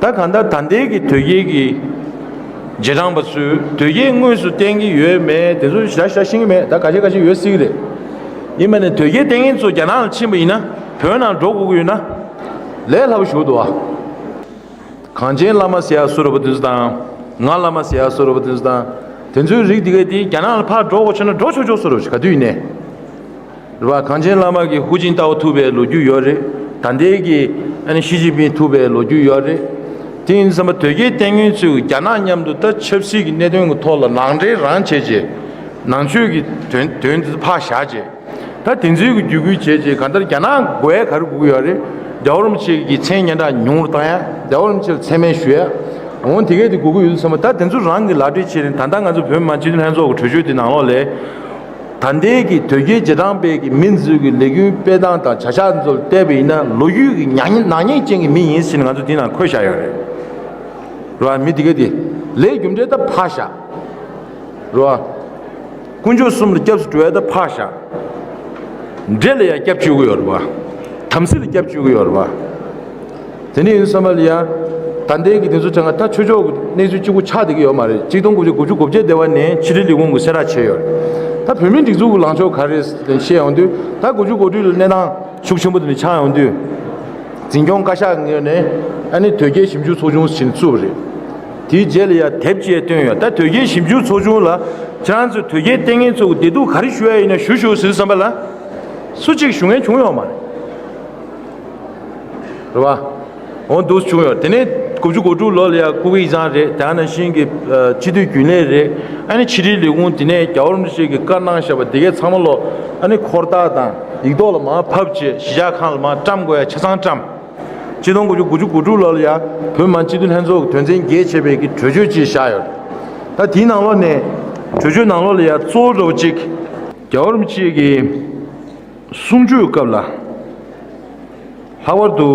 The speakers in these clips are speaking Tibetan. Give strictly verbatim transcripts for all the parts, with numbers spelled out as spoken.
ད་གང་ལྟར་ད་ལྟའི་གི་དོལ་རྒྱལ་གྱི་རྗེས་འབྲང་པ་ཚོས་དོལ་རྒྱལ་དངོས་སུ་བསྟེན་གྱི་ཡོད་མེད་དེ་ཚོ་ཞེ་དྲག་ཞེ་དྲག་ཤེས་ཀྱི་མེད། ད་ག་ཤེད་ག་ཤེད་ཡོད་སྲིད་ཀྱི་རེད། ཡིན་པ་ནས་དོལ་རྒྱལ་བསྟེན་མཁན་ཚོ་རྒྱ་ནག་ལ་ཕྱིན་པ་ཡིན་ན། བོད་ནང་འགྲོ་དགོས་ཀྱི་ཡོད་ན། ལས་སླ་པོ་ཞིག་འདུག་ཨ། གངས་ཅན་བླ་མ་ཟེར་ཡ་བཟོ་འདྲ་པོ་དེ་ཚོ་དང་། ང་བླ་མ་ཟེར་ཡ་བཟོ་འདྲ་པོ་དེ་ཚོ་དང་། དེ་ཚོའི་རིགས་དེ་ག་དེ་རྒྱ་ནག་ལ་ཕར་འགྲོ་དགོས་བྱུང་ན་འགྲོ་ཆོག་ཆོག་བཟོ་འདྲ་པོ་ཞིག་ག་དུས་ཡིན་ནའི། རེད་བ། གངས་ཅན་བླ་མ་གིས་ཧུའུ་ཅིན་ཏའོ་ཐུག་པའི་ལོ་རྒྱུས་ཡོད་རེད། ད་ལྟའི་གི་ཨ་ནི་ཞི་ཅིན་ཕིང་ཐུག་པའི་ལོ་རྒྱུས་ཡོད་རེད། དེ་ཡིན་དུས་ཙམ་པ་དོལ་རྒྱལ་བསྟེན་མཁན་ཚོས་རྒྱ་ནག་མཉམ་དུ་ད་ཆབ་སྲིད་ཀྱི་གནད་དོན་གྱི་ཐོག་ལ་ནང་འདྲེན་རང་བྱས་རྗེས། ནང་ཆོས་ཀྱི་དོན་དོན་དེ་ཕར་བཞག་རྗེས། ད་དེ་ཚོའི་གི་བརྒྱུད་སྐུལ་བྱས་རྗེས་གང་ལྟར་རྒྱ་ནག་དགོས་ཡ་ག་རེ་དགོས་ཀྱི་ཡོད་རེད། རྒྱལ་བ་རིན་པོ་ཆེ་གི་མཚན་སྙན་གྲགས་ཉུང་རུ་བཏང་ཡ། རྒྱལ་བ་རིན་པོ་ཆེ་ལ་མཚན་སྨད་ཞུ་ཡ། འོ་དེ་གས་དེ་དགོས་ཀྱི་ཡོད་དུས་ཙམ་པ་ད་དེ་ཚོ་རང་གི་ལག་འབྲེལ་བྱས་ནས། ད་ལྟ་ང་ཚོ་བོད་མི་མང་སྤྱི་འཐུས་ལྷན་ཚོགས་ཀྱི་གྲོས་ཆོད་དེ་ནང་ལོགས་ལ། ད་ལྟའི་གི་དོལ་རྒྱལ་རྗེས་འབྲང་པའི་གི་མི་ཚོའི་གི་ལས་འགུལ་སྤེལ་སྟངས་དང་བྱ་གཞག་ཚོ་ལ་བལྟས་པ་ཡིན་ན་ལོ་རྒྱུས་ཀྱི་ཉག་ཉེས་ནག་ཉེས་ཅན་གྱི་མི་ཡིན་ཟེར་ནས་ང་ཚོ་འདི་ནང་འཁོད་བཞག་ཡོད་རེད། རེད་བ། མི་དེ་ག་དེ་ལས་རྒྱུ་འབྲས་ད་ཕར་བཞག་རེད་བ། དཀོན་མཆོག་གསུམ་ལ་སྐྱབས་སུ་འགྲོ་ཡ་ད་ཕར་བཞག་འདྲེ་ལ་ཡང་སྐྱབས་བཅོལ་གྱི་ཡོད་རེད་བ། དམ་སྲི་ལ་སྐྱབས་བཅོལ་གྱི་ཡོད་རེད་བ། དེ་འདྲ་ཡིན་དུས་ཙམ་པ་ལ་ཡ། ད་ལྟའི་གི་དེ་ཚོ་ཆ་ང་ད་ཆོས་ཕྱོགས་ཀྱི་གནས་ཚུལ་གཅིག་པུ་ཆགས་བསྡད་ཀྱི་ཡོད་མ་རེད། གཅིག་སྟོང་དགུ་བརྒྱ་དགུ་བཅུ་གོ་བརྒྱད་སྡེ་བ་ནས་ཕྱི་དྲིལ་ལས་ཁུངས་ཀྱིས་གསལ་བསྒྲགས་བྱས་ཡོད་རེད། ད་བོད་མིའི་སྒྲིག་འཛུགས་ཀྱི་ལངས་ཕྱོགས་ག་རེ་རེད་བཤད་ཡོང་དུས། ད་དགུ་བཅུ་གོ་དྲུག་ལ་གནས་སྟངས་ཤུགས་ཆེན་པོ་དེ་འདྲ་ཆགས་ཡོང་དུས། འཛིན་སྐྱོང་བཀའ་ཤག་ངོས་ནས་ཨ་ནི་དོལ་རྒྱལ་ཞིབ་འཇུག་ཚོགས་ཆུང་ཟེར་ནས་བཙུགས་པ་རེད། དེའི་རྗེས་ལ་ཡ་དེབ་ཅིག་བཏོན་ཡོད། ད་དོལ་རྒྱལ་ཞིབ་འཇུག་ཚོགས་ཆུང་ལ་ཁྱེད་རང་ཚོས་དོལ་རྒྱལ་བསྟེན་མཁན་ཚོ་གི་བདེ་སྡུག་ག་རེ་ཞུ་ཡ་ཡིན་ན་ཞུ་ཞུ་ཟེར་དུས་ཙམ་པ་ལ། སུ་གཅིག་ཞུ་མཁན་བྱུང་ཡོད་མ་རེད། རེད་བ། འོ་འདུག་བྱུང་ཡོད། དེ་ནས་དགུ་བཅུ་གོ་དྲུག་ལོ་ལ་ཡ་ཀུ་ཀི་ཡིག་ཚང་རེད། དེ་ནང་བཞིན་གྱི་ཨ་སྤྱི་འཐུས་རྒྱུན་ལས་རེད། ཨ་ནི་ཕྱི་དྲིལ་ལས་ཁུངས་དེ་ནས་རྒྱལ་བ་རིན་པོ་ཆེ་གིས་བཀའ་གནང་བཞག་པ་དེ་གའི་ཚང་མ་ལོ་ཨ་ནི་འཁོར་རྟགས་དང་ཡིག་ཐོག་ལ་མར་ཕབ་བྱས་གཞིས་ཆགས་ཁང་ལ་མར་བཀྲམ་དགོས་ཡ་ཆ་ཚང་བཀྲམ། ཆིག་སྟོང་དགུ་བཅུ་གོ་དྲུག་ལོ་ལ་ཡ་བོད་མི་མང་སྤྱི་འཐུས་ལྷན་ཚོགས་ཀྱི་དོན་ཚན་བརྒྱད་བྱས་པའི་གི་གྲོས་ཆོད་ཅིག་བཞག་ཡོད། ད་དེའི་ནང་ལོགས་ནས་གྲོས་ཆོད་ནང་ལོགས་ལ་ཡ་གཙོ་བོ་འདྲ་བོ་གཅིག་རྒྱལ་བ་རིན་པོ་ཆེ་གི་གསུང་ཆོས་སྐབས་ལ། ལྷག་པར་དུ་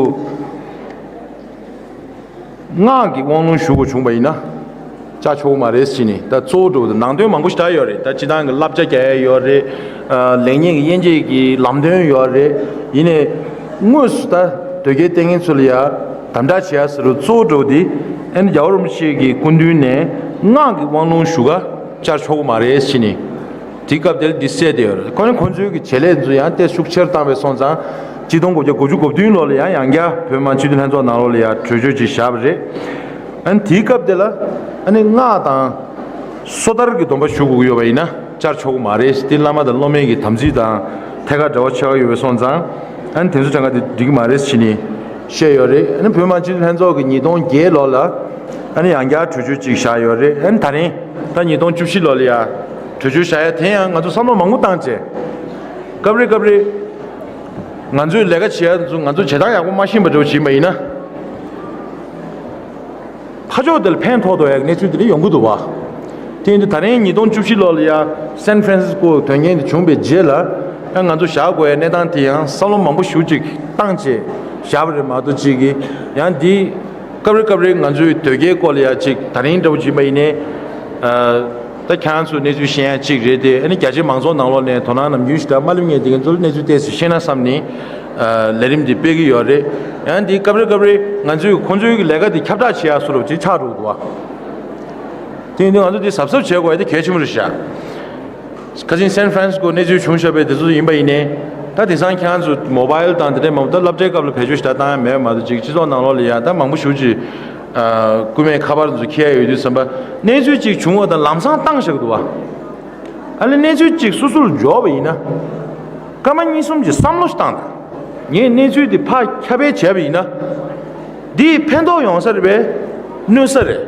སྔགས་ཀྱི་དབང་ལུང་ཞུ་དགོས་བྱུང་བ་ཡིན་ན་བཅར་ཆོག་གི་མ་རེད་ཟེར་ནས། ད་གཙོ་བོ་འདྲ་བོ་དང་ནང་དོན་མང་པོ་ཞིག་ད་ཡོད་རེད། ད་སྤྱི་བཏང་གི་བསླབ་བྱ་རྒྱག་ཡ་ཡོད་རེད། ཨ་ལེགས་ཉེས་ཀྱི་དབྱེ་འབྱེད་ཀྱི་ལམ་སྟོན་ཡོད་རེད། ཡིན་ནའི་དངོས་སུ་ད་དོལ་རྒྱལ་བསྟེན་མཁན་ཚོ་ལ་ཡ་དམ་དྲག་བྱེད་ཡ་ཟེར་བ་གཙོ་བོ་འདྲ་བོ་དེ་ཨ་ནི་རྒྱལ་བ་རིན་པོ་ཆེ་གི་སྐུ་མདུན་ནས་སྔགས་ཀྱི་དབང་ལུང་ཞུ་ག་བཅར་ཆོག་གི་མ་རེད་ཟེར་ནས། དེའི་སྐབས་དེར་འདི་གསལ་བསྡད་ཡོད་རེད། ཁོ་ནི་ཁོང་ཚོའི་གི་བྱེད་ལས་ཚོ་ཡང་ཏོག་ཙམ་ཤུགས་ཆེར་བཏང་བའི་སོང་ཙང་། ཆིག་སྟོང་དགུ་བརྒྱ་དགུ་བཅུ་གོ་བདུན་ལོ་ལ་ཡང་ཡང་བསྐྱར་བོད་མི་མང་སྤྱི་འཐུས་ལྷན་ཚོགས་ནང་ལོགས་ལ་ཡང་གྲོས་ཆོད་ཅིག་བཞག་པ་རེད། ཨ་ནི་དེའི་སྐབས་དེ་ལ་ཨ་ནི་སྔགས་དང་སོ་ཐར་གྱི་སྡོམ་པ་ཞུ་དགོས་ཀྱི་ཡོད་པ་ཡིན་ན་བཅར་ཆོག་གི་མ་རེད། དེ་བླ་མ་དང་སློབ་མའི་གི་དམ་ཚིག་དང་ཐད་ཀར་འབྲེལ་བ་ཆེ་བ་ཡོད་པའི་སོང་ཙང་། ཨ་ནི་དེ་ཚོ་གྲངས་ཀ་དེ་འགྲིག་གི་མ་རེད་ཟེར་ནས་བཤད་ཡོད་རེད། ཨ་ནི་བོད་མི་མང་སྤྱི་འཐུས་ལྷན་ཚོགས་ཀྱི་ཉིས་སྟོང་བརྒྱད་ལོ་ལ་ཨ་ནི་ཡང་བསྐྱར་གྲོས་ཆོད་ཅིག་བཞག་ཡོད་རེད། ཨ་ནི་ད་རིང་ད་ཉིས་སྟོང་བཅུ་བཞི་ལོ་ལ་ཡ་གྲོས་ཆོད་བཞག་ཡ་དེ་ཡང་ང་ཚོ་བསམ་བློ་མང་པོ་བཏང་བྱས། སྐབས་རེ་སྐབས་རེ་ང་ཚོས་ལས་ཀ་བྱེད་ཡ་ཚོ་ང་ཚོ་བྱེད་སྟངས་ཡག་པོ་མ་ཤེས་པ་འདྲ་བོ་བྱེད་པ་ཡིན་ན། ཕར་ཕྱོགས་དེ་ལ་ཕན་ཐོགས་ཐུབ་ཡ་གི་གནས་ཚུལ་དེ་འདྲ་ཡོང་གི་འདུག་བ། དེ་ཡིན་དུས་ད་རིང་ཉིས་སྟོང་བཅུ་བཞི་ལོ་ལ་ཡ་སན་ཧྥ་རན་སི་སྐོ་དོན་རྐྱེན་དེ་བྱུང་བའི་རྗེས་ལ་ཡང་ང་ཚོ་བཞག་དགོས་ཡ་གནས་སྟངས་དེ་ཡང་བསམ་བློ་མང་པོ་ཞེ་པོ་ཅིག་བཏང་བྱས་བཞག་པ་རེད་མ་གཏོགས། གཅིག་གིས་ཡང་འདི་སྐབས་རེ་སྐབས་རེ་ང་ཚོའི་དོལ་རྒྱལ་སྐོར་ལ་ཡ་ཅིག་ད་རིང་འདྲ་བོ་བྱིན་པ་ཡིན་ནའི། ད་ཁྱེད་རང་ཚོ་གནས་ཚུལ་ཤེས་ཡ་གཅིག་རེད་དེ། ཨ་ནི་རྒྱ་ཆེ་མང་ཚོགས་ནང་ལོགས་ནས་དོ་སྣང་ནམ་རྒྱུན་ཞེ་དྲག་མ་སླེབས་མཁན་དེ་ག་ཚོར་གནས་ཚུལ་ཏོག་ཙམ་ཤེས་ན་བསམ་ནས། ལས་རིམ་འདི་སྤེལ་གྱི་ཡོད་རེད། ཡང་འདི་སྐབས་རེ་སྐབས་རེ་ང་ཚོས་ཁོང་ཚོའི་ལས་ཀ་འདི་ཁྱབ་བསྒྲགས་བྱེད་ཡ་བཟོ་འདྲ་ཅིག་ཆགས་འགྲོ་གི་འདུག་བ། དེ་ཡིན་དུས་ང་ཚོ་འདི་གཟབ་གཟབ་བྱེད་དགོས་ཡ་དེ་གལ་ཆེན་པོ་རེད་ཤག་ཁ་སང་སན་ཧྥ་རན་སི་སྐོ་གནས་ཚུལ་བྱུང་བཞག་པའི་དེ་ཚོ་ཡིན་པ་ཡིན་ནའི། ད་དེང་སང་ཁྱེད་རང་ཚོ་མོ་བྷལ་དང་དེ་འདྲའི་མང་པོ། ད་སློབ་གྲྭའི་སྐབས་ལ་བེད་སྤྱོད་ཞེ་དྲག་བཏང་ཡ་མེད་མ་གཏོགས། ཅིག་སྤྱི་ཚོགས་ནང་ལོགས་ལ་ཡ་ད་མང་པོ་ཞེ་པོ་ཅིག་ཨ། སྐུད་མེད་ཁ་པར་ཚོ་འཁྱེར་ཡ་ཡོད་དུས་ཙམ་པ། གནས་ཚུལ་ཅིག་བྱུང་བ་དང་ལམ་སང་བཏང་བཞག་གི་འདུག་བ། ཨ་ལས་གནས་ཚུལ་ཅིག་སོ་སོར་འབྱོར་བ་ཡིན་ན། སྐར་མ་གཉིས་གསུམ་ཅིག་བསམ་བློ་ཞིག་བཏང་དང་། ངས་གནས་ཚུལ་དེ་ཕར་ཁྱབ་སྤེལ་བྱས་པ་ཡིན་ན། འདིས་ཕན་ཐོགས་ཡོང་ས་རེད་པས། གནོད་ས་རེད།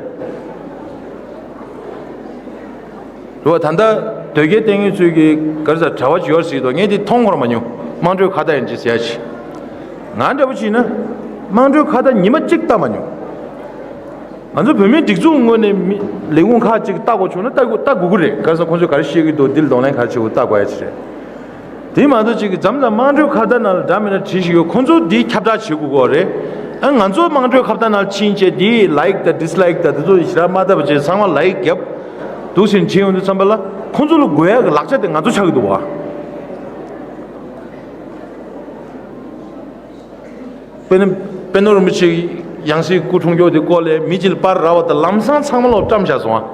རེད་བ། ད་ལྟ་དོལ་རྒྱལ་བསྟེན་མཁན་ཚོའི་གི་ག་རེ་ཟེར་གྲྭ་པ་ཅིག་ཡོད་རེད་ཟེར་གྱི་འདུག་ངས་འདི་མཐོང་གོ་ར་མ་མྱོང་། དམངས་ཁྲོད་ཁ་བརྡ་ཡིན་གྱི་ཟེར་ཡ་ཅིག་ང་འདྲ་པོ་ཅིག་ཡིན་ན་དམངས་ཁྲོད་ཁ་བརྡ་ཉི་མ་གཅིག་བལྟ་མ་མྱོང་། ང་ཚོ་བོད་མིའི་སྒྲིག་འཛུགས་ངོས་ནས་མི་ལས་ཁུངས་ཁག་ཅིག་བལྟ་དགོས་བྱུང་ན་བལྟ་དགོས་བལྟ་དགོས་ཀྱི་རེད། ག་རེ་ཟེར་ཁོང་ཚོས་ག་རེ་བཤད་ཀྱི་འདུག་འདི་ལ་གདོང་ལེན་ག་རེ་བྱེད་དགོས་བལྟ་དགོས་ཡ་ཅིག་རེད། དེ་མ་གཏོགས་ཅིག་གི་མཚམས་མཚམས་དམངས་ཁྲོད་ཁ་བརྡ་ནང་ལ་འདྲ་མི་འདྲ་བྲིས་ཤིག་ཡོད། ཁོང་ཚོ་འདི་ཁྱབ་བསྒྲགས་བྱེད་དགོས་ཀྱི་རེད། ཨ། ང་ཚོ་དམངས་ཁྲོད་ཁ་བརྡ་ནང་ཕྱིན་བྱས་འདི་ལའིག་དང་ཌིས་ལའིག་དང་དེ་ཚོ་ཞེ་དྲག་མ་བལྟ་བ་བྱས་ཚང་མ་ལའིག་བརྒྱབ་འདུག་ཟེར་བྱས་ཡོང་དུས་ཙམ་པ་ལ་ཁོང་ཚོ་ལ་དགོས་ཡ་གི་ལག་ཆ་དེ་ང་ཚོ་ཆགས་ཀྱི་འདུག་བ། དཔེར་ན་པད་ནོར་རིན་པོ་ཆེ་ ཡང་སྲིད་སྐུ་འཁྲུངས་རྒྱུ་དེ་སྐོར་ལས་མི་གཅིག་ལ་པར་རག་པ་དང་ལམ་སང་ཚང་མ་ལོག་བཀྲམ་བཞག་སོང་ཨ།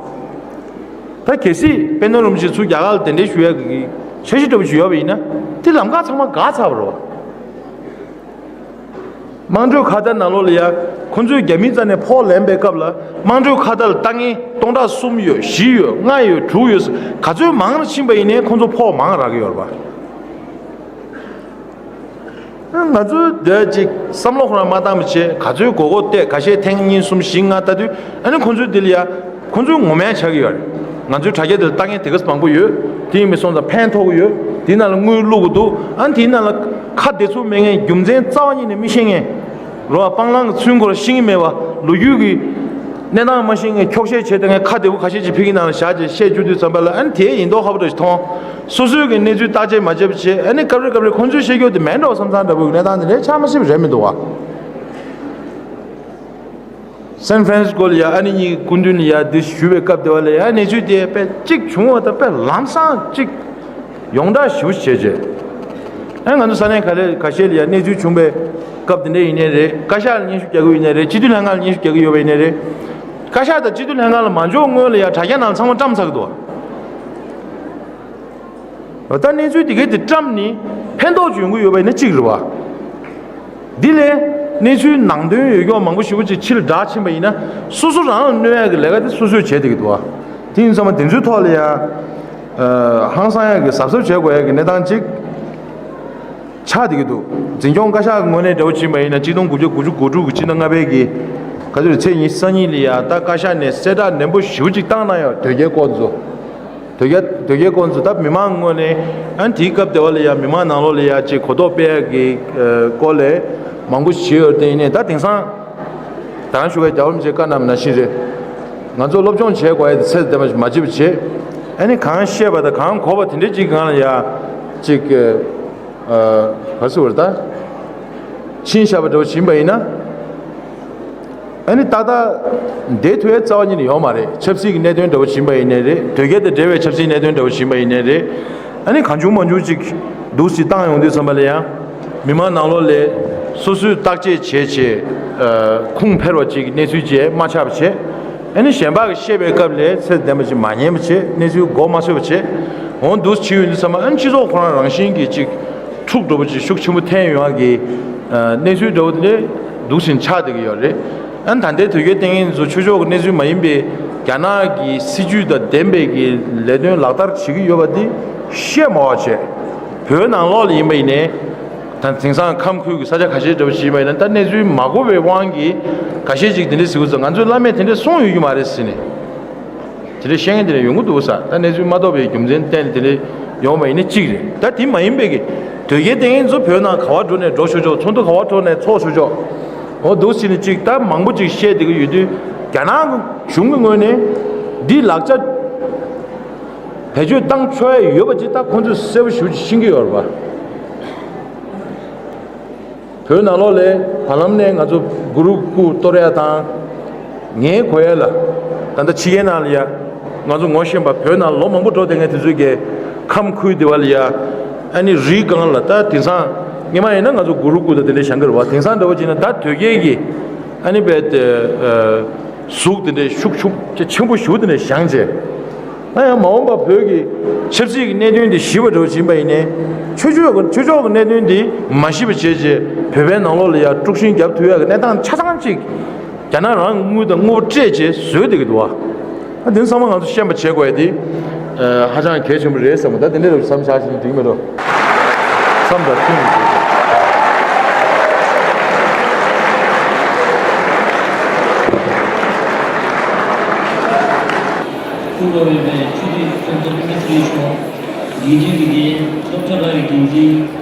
ད་གལ་སྲིད་དཔལ་ལྡན་རིན་པོ་ཆེ་ཚུར་རྒྱ་གར་ལ་གདན་འདྲེན་ཞུ་ཡག་གི་འཆར་གཞི་འདྲ་པོ་ཞིག་ཡོད་པ་ཡིན་ན། དེ་ལམ་ཁ་ཚང་མ་འགག་ཚར་བ་རེད་བ། དམངས་ཁྲོད་ཁ་བརྡ་ནང་ལོགས་ལ་ཡ། ཁོ་ཚོས་རྒྱ་མིའི་རྩ་ནས་ཕོགས་ལེན་པའི་སྐབས་ལ་དམངས་ཁྲོད་ཁ་བརྡ་ལ་ལྟ་མཁན་སྟོང་ཕྲག་གསུམ་ཡོད། བཞི་ཡོད། ལྔ་ཡོད། དྲུག་ཡོད། ག་ཚོད་མང་རུ་ཕྱིན་པ་ཡིན་ནའི་ཁོ་ཚོ་ཕོགས་མང་རག་གི་ཡོད་རེད་པ། ང་ཚོས་འདི་ཅིག་བསམ་བློ་ཁོ་རང་མ་བཏང་བ་བྱས། ག་ཚོད་མགོ་སྐོར་བལྟས། ཁ་ཤས་ཐེངས་གཉིས་གསུམ་བཞི་ལྔ་ལྟ་དུས། ཨ་ནི་ཁོ་ཚོས་འདི་ལ་ཡ། ཁོ་ཚོས་ངོ་མས་ཆགས་ཀྱི་ཡོད་རེད། ང་ཚོའི་དྲ་རྒྱ་འདི་ལ་ལྟ་མཁན་དེ་ག་ཚོད་མང་པོ་ཡོད། དེ་ཡིན་པ་སོང་ཙང་ཕན་ཐོགས་ཀྱི་ཡོད། དེའི་ནང་ལ་དངུལ་བླུག་གི་འདུག་ཨ་ནི་དེའི་ནང་ལ་ཁ་བདེ་ཚུགས་མེད་མཁན། རྒྱུ་མཚན་རྩ་བ་ཉིད་ནས་མི་ཤེས་མཁན། རོ། སྤང་བླང་གི་ཚུལ་ཁོ་རང་ཤེས་ཀྱི་མེད་པ། ལོ་རྒྱུས་ཀྱི་གནས་སྟངས་མ་ཤེས་མཁན། འཁྱོག་བཤད་བྱས་བསྡད་མཁན་ཁ་བདེ་པོ་ཁ་ཤས་ཅིག་ཕ་གིའི་ནང་ལ་བཞག་བྱས་བཤད་བཅུག་དུས་ཙམ་པ་ལ། ཨ་ནི་དེ་ཡིན་མདོག་ཁ་པོ་འདྲ་ཞིག་མཐོང་། སོ་སོའི་གི་གནས་ཚུལ་བརྟག་དཔྱད་མ་བྱས་པ་བྱས། ཨ་ནི་སྐབས་རེ་སྐབས་རེ་ཁོང་ཚོས་བཤད་རྒྱུ་དེ་མིན་འགྲོ་བསམ་བསམ་འདྲ་པོ་གི་གནས་སྟངས་དེ་འདྲའི་ཆགས་མ་སྲིད་པ་རེད་མི་འདུག་བ། སན་ཧྥ་རན་སི་སྐོར་ལ་ཡ། ཨ་ནེ་གཉིས་སྐུ་མདུན་ལ་ཡ་འདི་ཞུ་བའི་སྐབས་དེ་བ་ལ་ཡ། གནས་ཚུལ་དེ་དཔེ་གཅིག་བྱུང་བ་དང་། དཔེ་ལམ་སང་གཅིག་ཡོངས་གྲགས་ཞེ་པོ་བྱས་བྱས། ཨ། ང་ཚོ་ས་གནས་ག་ལེ་ག་ཤེད་ལ་ཡ་གནས་ཚུལ་བྱུང་བའི་སྐབས་དེ་འདྲ་ཡིན་ནའི་རེད། བཀའ་ཤག་ལ་སྙན་ཞུ་རྒྱག་གི་ཡོད་ནའི་རེད། སྤྱི་འཐུས་ལྷན་ཁང་ལ་སྙན་ཞུ་རྒྱག་གི་ཡོད་པ་ཡིན་ནའི་རེད། བཀའ་ཤག་དང་སྤྱི་འཐུས་ལྷན་ཁང་ལ་མ་འབྱོར་སྔོན་ལ་ཡ་དྲ་རྒྱ་ནང་ཚང་མ་བཀྲམ་ཚར་གི་འདུག་བ། ད་གནས་ཚུལ་དེ་གའི་དེ་བཀྲམ་ནས་ཕན་ཐོགས་ཅིག་ཡོང་གི་ཡོད་པ་ཡིན་ན་གཅིག་རེད་བ། འདི་ལས་གནས་ཚུལ་ནང་དོན་ཡོད་རྒྱུ་མང་པོ་ཞེ་པོ་ཅིག་ཕྱི་ལ་བསྒྲགས་ཕྱིན་པ་ཡིན་ན། སོ་སོ་རང་ལ་གནོད་ཡག་གི་ལས་ཀ་དེ་སོ་སོས་བྱས་བསྡད་ཀྱི་འདུག་བ། དེ་ཡིན་ཙང་མ་དེ་ཚོའི་ཐོག་ལ་ཡ། ཨ། ཧང་སང་ཡག་གི་གཟབ་གཟབ་བྱེད་དགོས་ཡག་གི་གནས་སྟངས་ཅིག་ཆགས་བསྡད་ཀྱི་འདུག་འཛིན་སྐྱོང་བཀའ་ཤག་གི་ངོས་ནས་འདྲ་པོ་ཕྱིན་པ་ཡིན་ན། གཅིག་སྟོང་དགུ་བརྒྱ་དགུ་བཅུ་གོ་དྲུག་གི་ཕྱི་ཟླ་ལྔ་པའི་གི་ག་ཚོད་རེད། ཚེས་ཉི་ཤུ་རྩ་གཉིས་ལ་ཡ། ད་བཀའ་ཤག་ནས་གསལ་བསྒྲགས་ནན་པོ་ཞེ་པོ་ཅིག་བཏང་གནང་ཡོད། དོལ་རྒྱལ་སྐོར་ཚོ། དོལ་རྒྱལ་དོལ་རྒྱལ་སྐོར་ཚོ་ད་མི་མང་ངོས་ནས། ཨ། དེའི་སྐབས་དེ་བ་ལ་ཡ་མི་མང་ནང་ལོགས་ལ་ཡ་ཅིག་གོ་རྟོགས་སྤེལ་ཡག་གི་ཨ་སྐོར་ལས་མང་པོ་ཞིག་བྱས་ཡོད་རེད། དེ་ཡིན་ནའི་ད་དེང་སང་ད་རང་ཞུ་བའི་རྒྱལ་བ་རིན་པོ་ཆེའི་བཀའ་གནང་བ་ནང་བཞིན་རེད། ང་ཚོ་སློབ་སྦྱོང་བྱེད་དགོས་ཡ་དེ་ཚད་ལྡན་པ་ཞིག་མ་བྱེད་པ་བྱེད། ཨ་ནི་གང་བཤད་པ་དང་གང་གོ་བ་དེ་འདྲའི་ཅིག་སྒང་ལ་ཡ་ཅིག་ཨ། ག་ཟེར་བ་རེད་ད། ཕྱིན་བཞག་པ་འདྲ་པོ་ཕྱིན་པ་ཡིན་ན། ཨ་ནི་ཏག་ཏག་བསྡད་ཐུབ་ཡ་རྩ་བ་ཉིད་ནས་ཡོད་མ་རེད། ཆབ་སྲིད་ཀྱི་གནད་དོན་འདྲ་པོ་ཕྱིན་པ་ཡིན་ནའི་རེད། དོལ་རྒྱལ་དང་འབྲེལ་བའི་ཆབ་སྲིད་གནད་དོན་འདྲ་པོ་ཕྱིན་པ་ཡིན་ནའི་རེད། ཨ་ནི་གང་བྱུང་མང་བྱུང་ཅིག་འདུག་སེ་བཏང་ཡོང་དུས་ཙམ་པ་ལ་ཡང་། མི་མང་ནང་ལོགས་ལ་སོ་སོས་བརྟག་དཔྱད་བྱས་བྱས། ཨ། ཁུངས་འཕེར་བ་ཅིག་གནས་ཚུལ་བཅས་མ་ཆགས་པ་བྱས། ཨ་ནི་གཞན་པ་གིས་བཤད་པའི་སྐབས་ལ་ཚད་ལྡན་པ་ཅིག་མ་ཉན་པ་བྱས། གནས་ཚུལ་མགོ་མ་ཚོས་པ་བྱས། འོང་འདུག་སེ་བྱས་ཡོང་དུས་ཙམ་པ། ཨ་ནི་སྤྱི་ཚོགས་ཁོ་རང་རང་བཞིན་གྱིས་ཅིག་འཁྲུག་འགྲོ་བ་ཅིག་ཤུགས་ཆེན་པོ་འཐེན་ཡོང་ཡག་གི་ཨ་གནས་ཚུལ་འདྲ་པོ་དེ་འདྲ་འདུག་སེ་ཆགས་བསྡད་ཀྱི་ཡོད་རེད། ཨ་ནི་ད་ལྟའི་དོལ་རྒྱལ་བསྟེན་མཁན་ཚོ་ཆོས་ཕྱོགས་ཀྱི་གནས་ཚུལ་མ་ཡིན་པའི་རྒྱ་ནག་གི་སྲིད་ཇུས་དང་ལྡན་པའི་གི་ལས་དོན་ལག་བསྟར་བྱེད་ཀྱི་ཡོད་པ་འདི་བཤད་མ་དགོས་པ་བྱས། བོད་ནང་ལོགས་ལ་ཡིན་པ་ཡིན་ནའི། ད་དེང་སང་ཁམས་ཁུལ་གྱི་ས་ཆ་ཁ་ཤས་འདྲ་པོ་ཞིག་ཡིན་པ་ཡིན་ན། ད་གནས་ཚུལ་མ་གོ་བའི་དབང་གིས་ཁ་ཤས་ཅིག་དེ་འདྲ་ཟེར་གྱི་འདུག་ང་ཚོའི་བླ་མས་དེ་འདྲ་གསུངས་ཡོད་ཀྱི་མ་རེད་ཟེར་ནས། དེ་འདྲ་བཤད་མཁན་དེ་འདྲ་ཡོང་གི་འདུག་ས། ད་གནས་ཚུལ་མ་རྟོགས་པའི་རྒྱུ་མཚན་བརྟེན་ནས་དེ་འདྲ་ཡོང་བ་ཡིན་ན་གཅིག་རེད། ད་དེ་མ་ཡིན་པའི་གི་དོལ་རྒྱལ་བསྟེན་མཁན་ཚོ་བོད་ནང་ག་པར་འགྲོ་ནས་འགྲོ་ཆོག་ཆོག་ཚོགས་འདུ་ག་པར་འགྲོ་ནས་ཚོགས་ཆོག་ཆོག་འོ་འདུག་སེ་ནས་ཅིག་ད་མང་པོ་ཅིག་བཤད་བསྡད་ཀྱི་ཡོད་དུས། རྒྱ་ནག་གཞུང་གི་ངོས་ནས་འདི་ལག་ཆ་བེད་སྤྱོད་བཏང་ཆོག་ཡ་ཡོད་པ་ཅིག་ད་ཁོང་ཚོས་གསལ་པོ་ཞེ་པོ་ཅིག་ཤེས་ཀྱི་ཡོད་རེད་པ། བོད་ནང་ལོགས་ལ་བར་ལམ་ནས་ང་ཚོ་གུ་རུ་སྐུ་གཏོར་ཡ་དང་། ངའི་གོ་ཡ་ལ། ད་ལྟ་ཕྱི་རྒྱལ་ནང་ལ་ཡ། ང་ཚོ་ངོ་ཤེས་པ་བོད་ནང་ལོ་མང་པོ་འགྲོ་བསྡད་མཁན་དེ་ཚོས་ཀྱི་ཁམས་ཁུལ་དེ་བ་ལ་ཡ། ཨ་ནི་རི་སྒང་ལ། ད་དེང་སང་སྔོན་མ་ཡིན་ན་ང་ཚོ་གུ་རུ་སྐུ་དང་དེ་འདྲ་བཞེངས་ཀྱི་རེད་པ། དེང་སང་འདྲ་པོ་ཅིག་ན་ད་དོལ་རྒྱལ་གྱི་ཨ་ནི་བས་ཏེ་ཨ་གཟུགས་དེ་འདྲ་ཤུགས་ཤུགས་ཆེན་པོ་ཞེ་པོ་དེ་འདྲ་བཞེངས་བྱས། ད་ཡང་མ་འོངས་པ་བོད་ཀྱི་ཆབ་སྲིད་ཀྱི་གནད་དོན་འདི་ཞི་བ་འགྲོ་བཞིན་པ་ཡིན་ནའི། ཆོས་ཕྱོགས་ཀྱི་ཆོས་ཕྱོགས་ཀྱི་གནད་དོན་འདི་མ་ཞི་བ་བྱས་བྱས། བོད་པའི་ནང་ལོགས་ལ་ཡ་དཀྲུག་ཤིང་རྒྱབ་ཐུབ་ཡག་གི་གནས་སྟངས་ཆ་ཚང་ཅིག་རྒྱ་ནག་རང་གི་དངུལ་དང་དངོས་པོ་སྤྲད་བྱས་བཟོས་བསྡད་ཀྱི་འདུག་བ། ད་དེ་ཚང་མ་ང་ཚོ་ཤེས་པ་བྱེད་དགོས་ཡ་དེ་ཧ་ཅང་གལ་ཆེན་པོ་རེད་བསམ། ད་དེ་འདྲ་རུ་བསམ་བཞག་བཞིན་འགྲིག་མེད་འགྲོ། བསམ་དང་མཐུན་ཡོད། ཀྲུང་གོ་བོད་པའི་ཆོས་བརྒྱུད་ཚོགས་གཙོ་སྤེན་པ་ཚེ་རིང་མཆོག་དགེ་འདུན་གྱི་སྡེ། སློབ་གྲྭ་ཁག་གི་འགན་འཛིན།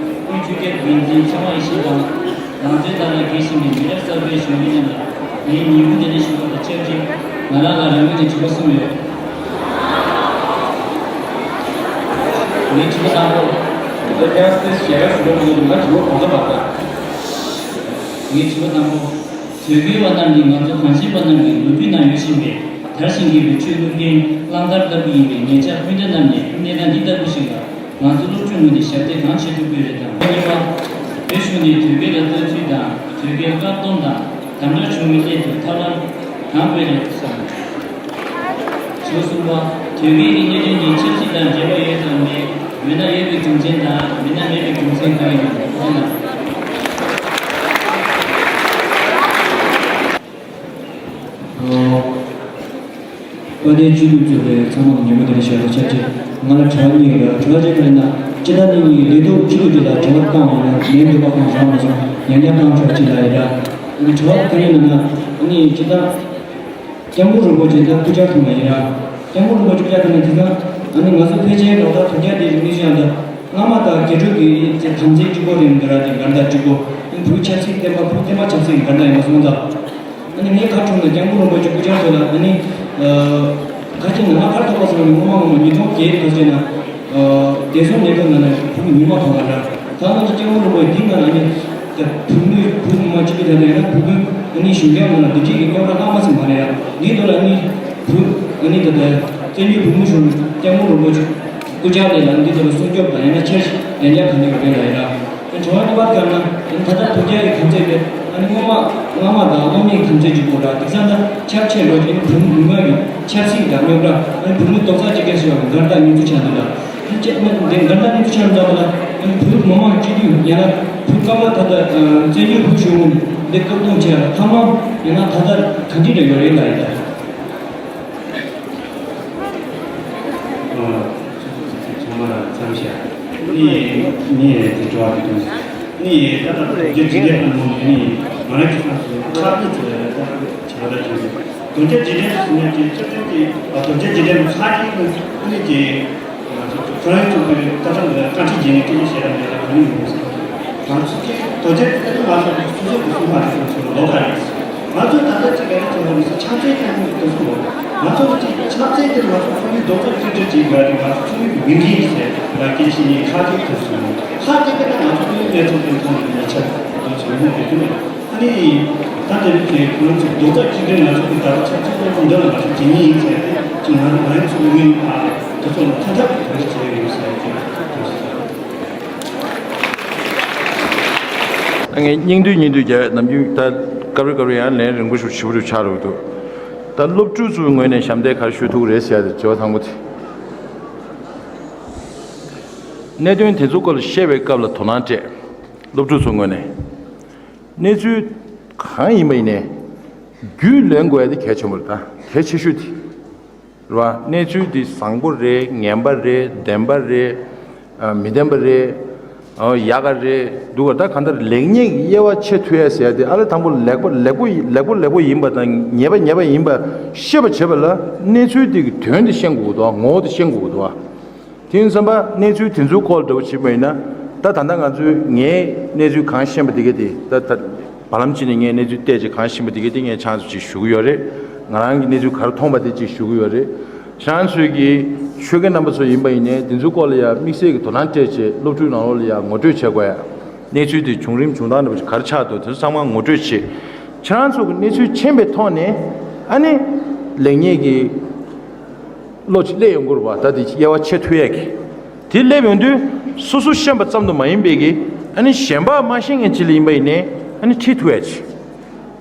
དབུས་ཆོས་བརྒྱུད་འགན་འཛིན་ཚང་མ་ཡིད་བཞིན་དང་། རང་བཙན་དར་ལ་དགེ་བཞིན་པའི་མི་རབས་གསར་པའི་གཞོན་སྐྱེས་རྣམས་ལ། ངའི་ཉིན་གུང་དེ་ནས་ཞུ་བ་དང་ཆབས་ཅིག་ང་རང་ལ་རང་ངོས་ནས་དྲི་བ་གསུམ་ཡོད། ངའི་དྲི་བ་དང་པོ། ད་ལྟ་ཁྱེད་རང་ཚོས་ཞལ་ཁ་ཞུ་བ་མི་འདུག་ང་དྲི་བ་གོ་སྐབས་མ་རག་ངའི་དྲི་བ་དང་པོ། དོལ་པོའི་བ་རྣམས་ནི་ང་ཚོ་གངས་ཅན་པ་རྣམས་ཀྱི་ལོ་རྒྱུས་ནང་ཡོད་བཞིན་པའི་དར་ཞིང་རྒྱས་པའི་ཆོས་བསླབ་མཁན་གླང་དར་ལྟ་བུ་ཡིན་པས། ངེད་ཅག་སྤུན་ཟླ་རྣམས་ནས་གནས་སྟངས་འདི་ལྟ་བུ་ཞིག་ལ་ང་ཚོ་སློབ་ཕྲུག་ངོས་ནས་ཞབས་འདེགས་གང་བྱེད་ཐུབ་ཀྱི་རེད་དམ། གཉིས་པ། བོད་གཞུང་ནས་དོལ་རྒྱལ་ལ་ལྟ་ཚུལ་དང་དོལ་རྒྱལ་བཀག་སྡོམ་དང་ དམ་དྲག་བྱུང་མི་སླད་དུ་ཐབས་ལམ་གང་སྤེལ་ནས་བསམ། ཕྱོགས་གསུམ་པ། དོལ་རྒྱལ་གྱི་གནད་དོན་ནི་ཆབ་སྲིད་དང་འབྲེལ་བ་ཡོད་དམ་མེད། ཡོད་ན་ཡོད་པའི་རྒྱུ་མཚན་དང་མེད་ན་མེད་པའི་རྒྱུ་མཚན་གང་ཡིན་ནམ། ཨོ། དཔལ་ལྡན་སྤྱི་འཐུས་གཙོས་པའི་ཚང་མ་ལ་ཉིན་མོ་བདེ་ལེགས་ཞུ་ཡ་ཆབས་ཅིག་ང་ལ་དྲི་བ་གཉིས་ཡོད་ལ། དྲི་བ་གཅིག་ག་རེ་ན། སྤྱི་ཟླ་གཉིས་ཀྱི་ལས་ཐོག་སྤྱི་འཐུས་དེ་ལ་དྲི་བ་བཏང་བ་ཡིན་ན་ལན་འདེབས་པ་གང་བྱུང་མ་སོང་། ཡང་བསྐྱར་བཏང་ཆོག་ཅིག་ལ་ཡིན་ར། དྲི་བ་ག་རེ་ཡིན་ན། ཨ་ནི་སྤྱི་ཟླ་སྐྱབས་མགོན་རིན་པོ་ཆེ་ད་སྐུ་བཅར་ཐུབ་པ་ཡིན་ར། སྐྱབས་མགོན་རིན་པོ་ཆེ་སྐུ་བཅར་ཐུབ་ན་དེ་ཚང་ཨ་ནི་ང་ཚོ་ཕལ་ཆེར་ལོ་ལྟར་དོལ་རྒྱལ་དེ་རིང་མི་ཤང་དང་། སྔ་མ་དང་རྒྱ་ཕྲུག་གི་དམ་ཚིག་གཅིག་པོ་རེད་འདི་ར། དེ་འགལ་ཟླ་གཅིག་པོ། བོད་ཆབ་སྲིད་བསྟན་པ། བོད་བསྟན་པ་ཆབ་སྲིད་འགལ་ཟླ་ཡིན་པ་སོང་ཙང་། ཨ་ནི་ངས་ཁ་ཁྲོམ་ན་སྐྱབས་མགོན་རིན་པོ་ཆེ་སྐུ་བཅར་ཐོག་ལ་ཨ་ནི། ཁ་ཅིག་ང་ལ་ཁ་ཐོག་པ་སོང་ནས་སྔོན་མ་སྔོན་མ་ཉིས་སྟོང་བརྒྱད་དུ་ཟེར་ན། བདེ་སྲུང་ལས་ཁུངས་ནང་ནས་བོད་མི་མ་ཐོག་ལ་ར། ད་ང་ཚོ་སྐྱབས་མགོན་རིན་པོ་ཆེ་འདི་ང་ལ་ཨ་ནི། ད་བོད་མི་བོད་མི་མང་སྤྱི་འཐུས་དང་ལས་ན་བོད་དོན་ཨ་ནི་ཞུ་མཁན་ནང་ལ་འདི་འདྲས་ཀྱི་རྙོག་དྲ་ལྷག་མ་ཟིན་མ་རེད་ཡ། འདིའི་ཐོག་ལ་ཨ་ནི། བོད་ཨ་ནི་ད་ལྟ་བཙན་བྱོལ་བོད་མི་གཞུང་སྐྱབས་མགོན་རིན་པོ་ཆེ་སྐུ་བཅར་ལས་ལ་འདི་ཐོག་ལ་སྲུང་སྐྱོབ་དང་ཡང་ན་ཆེད་ལས་འགན་ག་འདྲ་ཡོད་རེད་ལ་ཡ། དྲི་བ་གཉིས་པ་ལྟར་ན། ད་ལྟ་དོལ་རྒྱལ་གྱི་དམ་ཚིག་དེ་ཨ་ནི་སྔོན་མ་སྔ་མ་དང་སློབ་གཉེར་དམ་ཚིག་གཅིག་པོ་ར། དེང་སང་ད་ཁྱབ་ཆེ་ལོ་ཅིག་བོད་མི་མང་གི་ཆབ་སྲིད་དང་རྙོག་དྲ། ཨ་ནི་བོད་མི་རྡོག་རྩ་གཅིག་སྒྲིལ་ཟེར་བ་འགལ་ཟླ་ཉུང་ཤས་ཆགས་འདུག་ལ། ཨ་ནི་ཅེས་མ་དེ་འགལ་ཟླ་ཉུང་ཤས་ཆགས་འདུག་ལ། ཨ་ནི་བོད་མི་མང་སྤྱི་འཐུས་ཡང་ན་བོད་སྐབས་ལ་ད་ལྟ་བཙན་བྱོལ་བོད་གཞུང་འདི་བཀག་སྡོམ་བྱས་ལ་ཐབས་ལམ་ཡང་ན་ད་ལྟ་ག་འདྲ་ཡོད་རེད་ལ་ཡིན་ད། ཚང་མ་ལ་འཚམས་ཤག་ནི་ནི་དེ་འགྲོ་བ་དེ་དུས་ནི་ད་ལྟ་རྒྱུ་འཇིག་རྟེན་ལ་མོ་ནི་ནི་ང་རང་གི་ཁམས་སུ་ཁག་གཉིས་ཚོ་ལ་ད་བྱ་བ་ལ་བྱུང་། རྡོ་རྗེ་འཇིག་རྟེན་ཟེར་ན་དེ་སྤྱིར་བཏང་གི་རྡོ་རྗེ་འཇིག་རྟེན་ཁག་གཉིས་ནི་ནི་དེ་ང་ཚོ་ཁོ་རང་ཚོ་གི་ད་ལྟ་ང་བཀའ་ཁྲིད་བྱས་ནས་སྐད་ཆ་བཤད་ར་མེད་ལ་གང་ཡིན་མོ་ཟེར། ང་ཚོ་གི་རྡོ་རྗེ་འཇིག་རྟེན་ང་ཚོ་སོ་སོ་གི་སུ་མ་རེད་ཁོ་ཚོ་ལོག་ག་རེད། ང་ཚོས་ད་ལྟ་ཅིག་ག་རེ་བྱེད་དགོས་རེད་ཟེར། ཕྱག་འཚལ་སྐྱབས་མགོན་དེ་ཚོ་ལོ། ང་ཚོ་ཅིག་ཕྱག་འཚལ་དེ་ང་ཚོ་ཚོགས་མི་རྡོག་རྩ་གཅིག་སྒྲིལ་བྱེད་དགོས་རེད། ང་ཚོ་ཚོགས་མི་མི་འགྲིག་ཟེར་ལ་སྐད་ཆ་ནི་ཁ་ཅིག་དེ་ཚོ་ལོ། ཁ་ཅིག་གི་ང་ཚོ་ཚོགས་མི་གནས་ཚུལ་དེ་ཚོ་ནི་ཆ་དེ་ཚོ་ཡོང་གི་འདུག་ཨ་ནི་ད་དེ་རིང་གི་ཁོང་ཚོ་རྡོག་རྩ་གཅིག་སྒྲིལ་ང་ཚོ་གི་ད་ལྟ་ཕྱག་འཚལ་སྐྱབས་མགོན་འདི་ལ་ང་ཚོ་དེ་ཉིད་ཡིན་ཟེར་ཏེ་ཅིག་ང་ང་ཚོ་ཚོགས་མི་ཨ་དེ་ཚོ་ལ་ཐ་དད་དུ་ག་རེ་བྱས་ཡོད་ཟེར་ཏེ་དེ་ཚོ། ངས་སྙིང་བསྡུས་སྙིང་བསྡུས་རྒྱག་ནམ་རྒྱུན་ད་སྐབས་རེ་སྐབས་རེ་ཡང་ལན་རིང་པོ་ཞིག་ཞིབ་པོ་ཞིག་ཆགས་འགྲོ་གི་འདུག་ད་སློབ་ཕྲུག་ཚོའི་ངོས་ནས་ཞབས་འདེགས་ག་རེ་ཞུ་ཐུབ་ཀྱི་རེད་ཟེར་ཡ་དེ་དྲི་བ་དང་པོ་དེ། གནད་དོན་དེ་ཚོ་སྐོར་ལ་བཤད་པའི་སྐབས་ལ་དོ་སྣང་སྤྲད། སློབ་ཕྲུག་ཚོའི་ངོས་ནས་གནས་ཚུལ་གང་ཡིན་པ་ཡིན་ནའི་རྒྱུས་ལོན་དགོས་ཡ་དེ་གལ་ཆེན་པོ་རེད། ད་གལ་ཆེ་ཤོས་དེ། རེད་བ། གནས་ཚུལ་འདི་བཟང་པོ་རེད། ངན་པ་རེད། བདེན་པ་རེད། ཨ། མི་བདེན་པ་རེད། ཨ། ཡག་ག་རེད། སྡུག་ག་ད་གང་ལྟར་ལེགས་ཉེས་ཀྱི་དབྱེ་བ་ཕྱེ་ཐུབ་ཡ་ཟེར་ཡ་དེ་ཨ་ལས་དང་པོ་ལེགས་པ་ལེགས་པོ་ལེགས་པོ་ལེགས་པོ་ཡིན་པ་དང་ཉེས་པ་ཉེས་པ་ཡིན་པ་ཤེས་པ་བྱེད་པ་ལ་གནས་ཚུལ་དེ་གི་དོན་དེ་ཤེས་དགོས་ཀྱི་འདུག་ངོ་བོ་དེ་ཤེས་དགོས་ཀྱི་འདུག་དེ་ཡིན་ཙམ་པ་གནས་ཚུལ་དེ་ཚོའི་སྐོར་འདྲ་བོ་བྱེད་པ་ཡིན་ན། ད་ད་ལྟ་ང་ཚོས་ངའི་གནས་ཚུལ་གང་ཤེས་པ་དེ་ག་དེ་ད་ད། བར་ལམ་གཅིག་ནས་ངས་གནས་ཚུལ་བལྟས་རྗེས་གང་ཤེས་པ་དེ་ག་དེ་ངས་ཁྱེད་རང་ཚོ་ཅིག་ཞུ་གི་ཡོད་རེད། ང་རང་གི་གནས་ཚུལ་ག་རེ་མཐོང་པ་དེ་ཅིག་ཞུ་གི་ཡོད་རེད། ཁྱེད་རང་ཚོས་ཀྱི་ཆོལ་ཁའི་རྣམ་པ་ཚོ་ཡིན་པ་ཡིན་ནའི་དེ་ཚོའི་སྐོར་ལ་ཡང་དམིགས་བསལ་གྱི་དོ་སྣང་སྤྲད་བྱས་སློབ་ཕྲུག་ནང་ལོགས་ལ་ཡང་ངོ་སྤྲོད་བྱེད་དགོས་ཡ། གནས་ཚུལ་དེ་བྱུང་རིམ་བྱུང་སྟངས་འདྲ་པོ་ཅིག་ག་རེ་ཆགས་འདུག་དེ་ཚོ་ཚང་མ་ངོ་སྤྲོད་བྱེད། ཁྱེད་རང་ཚོ་གི་གནས་ཚུལ་མཁྱེན་པའི་ཐོག་ནས་ཨ་ནི་ལེགས་ཉེས་ཀྱི་བློ་ཅིག་སླེབས་ཡོང་གི་རེད་པ། ད་དེ་དབྱེ་བ་ཕྱེ་ཐུབ་ཡས་ཀྱི། དེ་སླེབས་ཡོང་དུས་སོ་སོ་ཤེས་པ་ཙམ་དུ་མ་ཡིན་པའི་གི། ཨ་ནི་གཞན་པ་མ་ཤེས་མཁན་ཅིག་ལ་ཡིན་པ་ཡིན་ནའི་ཨ་ནི་ཁྲིད་ཐུབ་ཡས་ཅིག་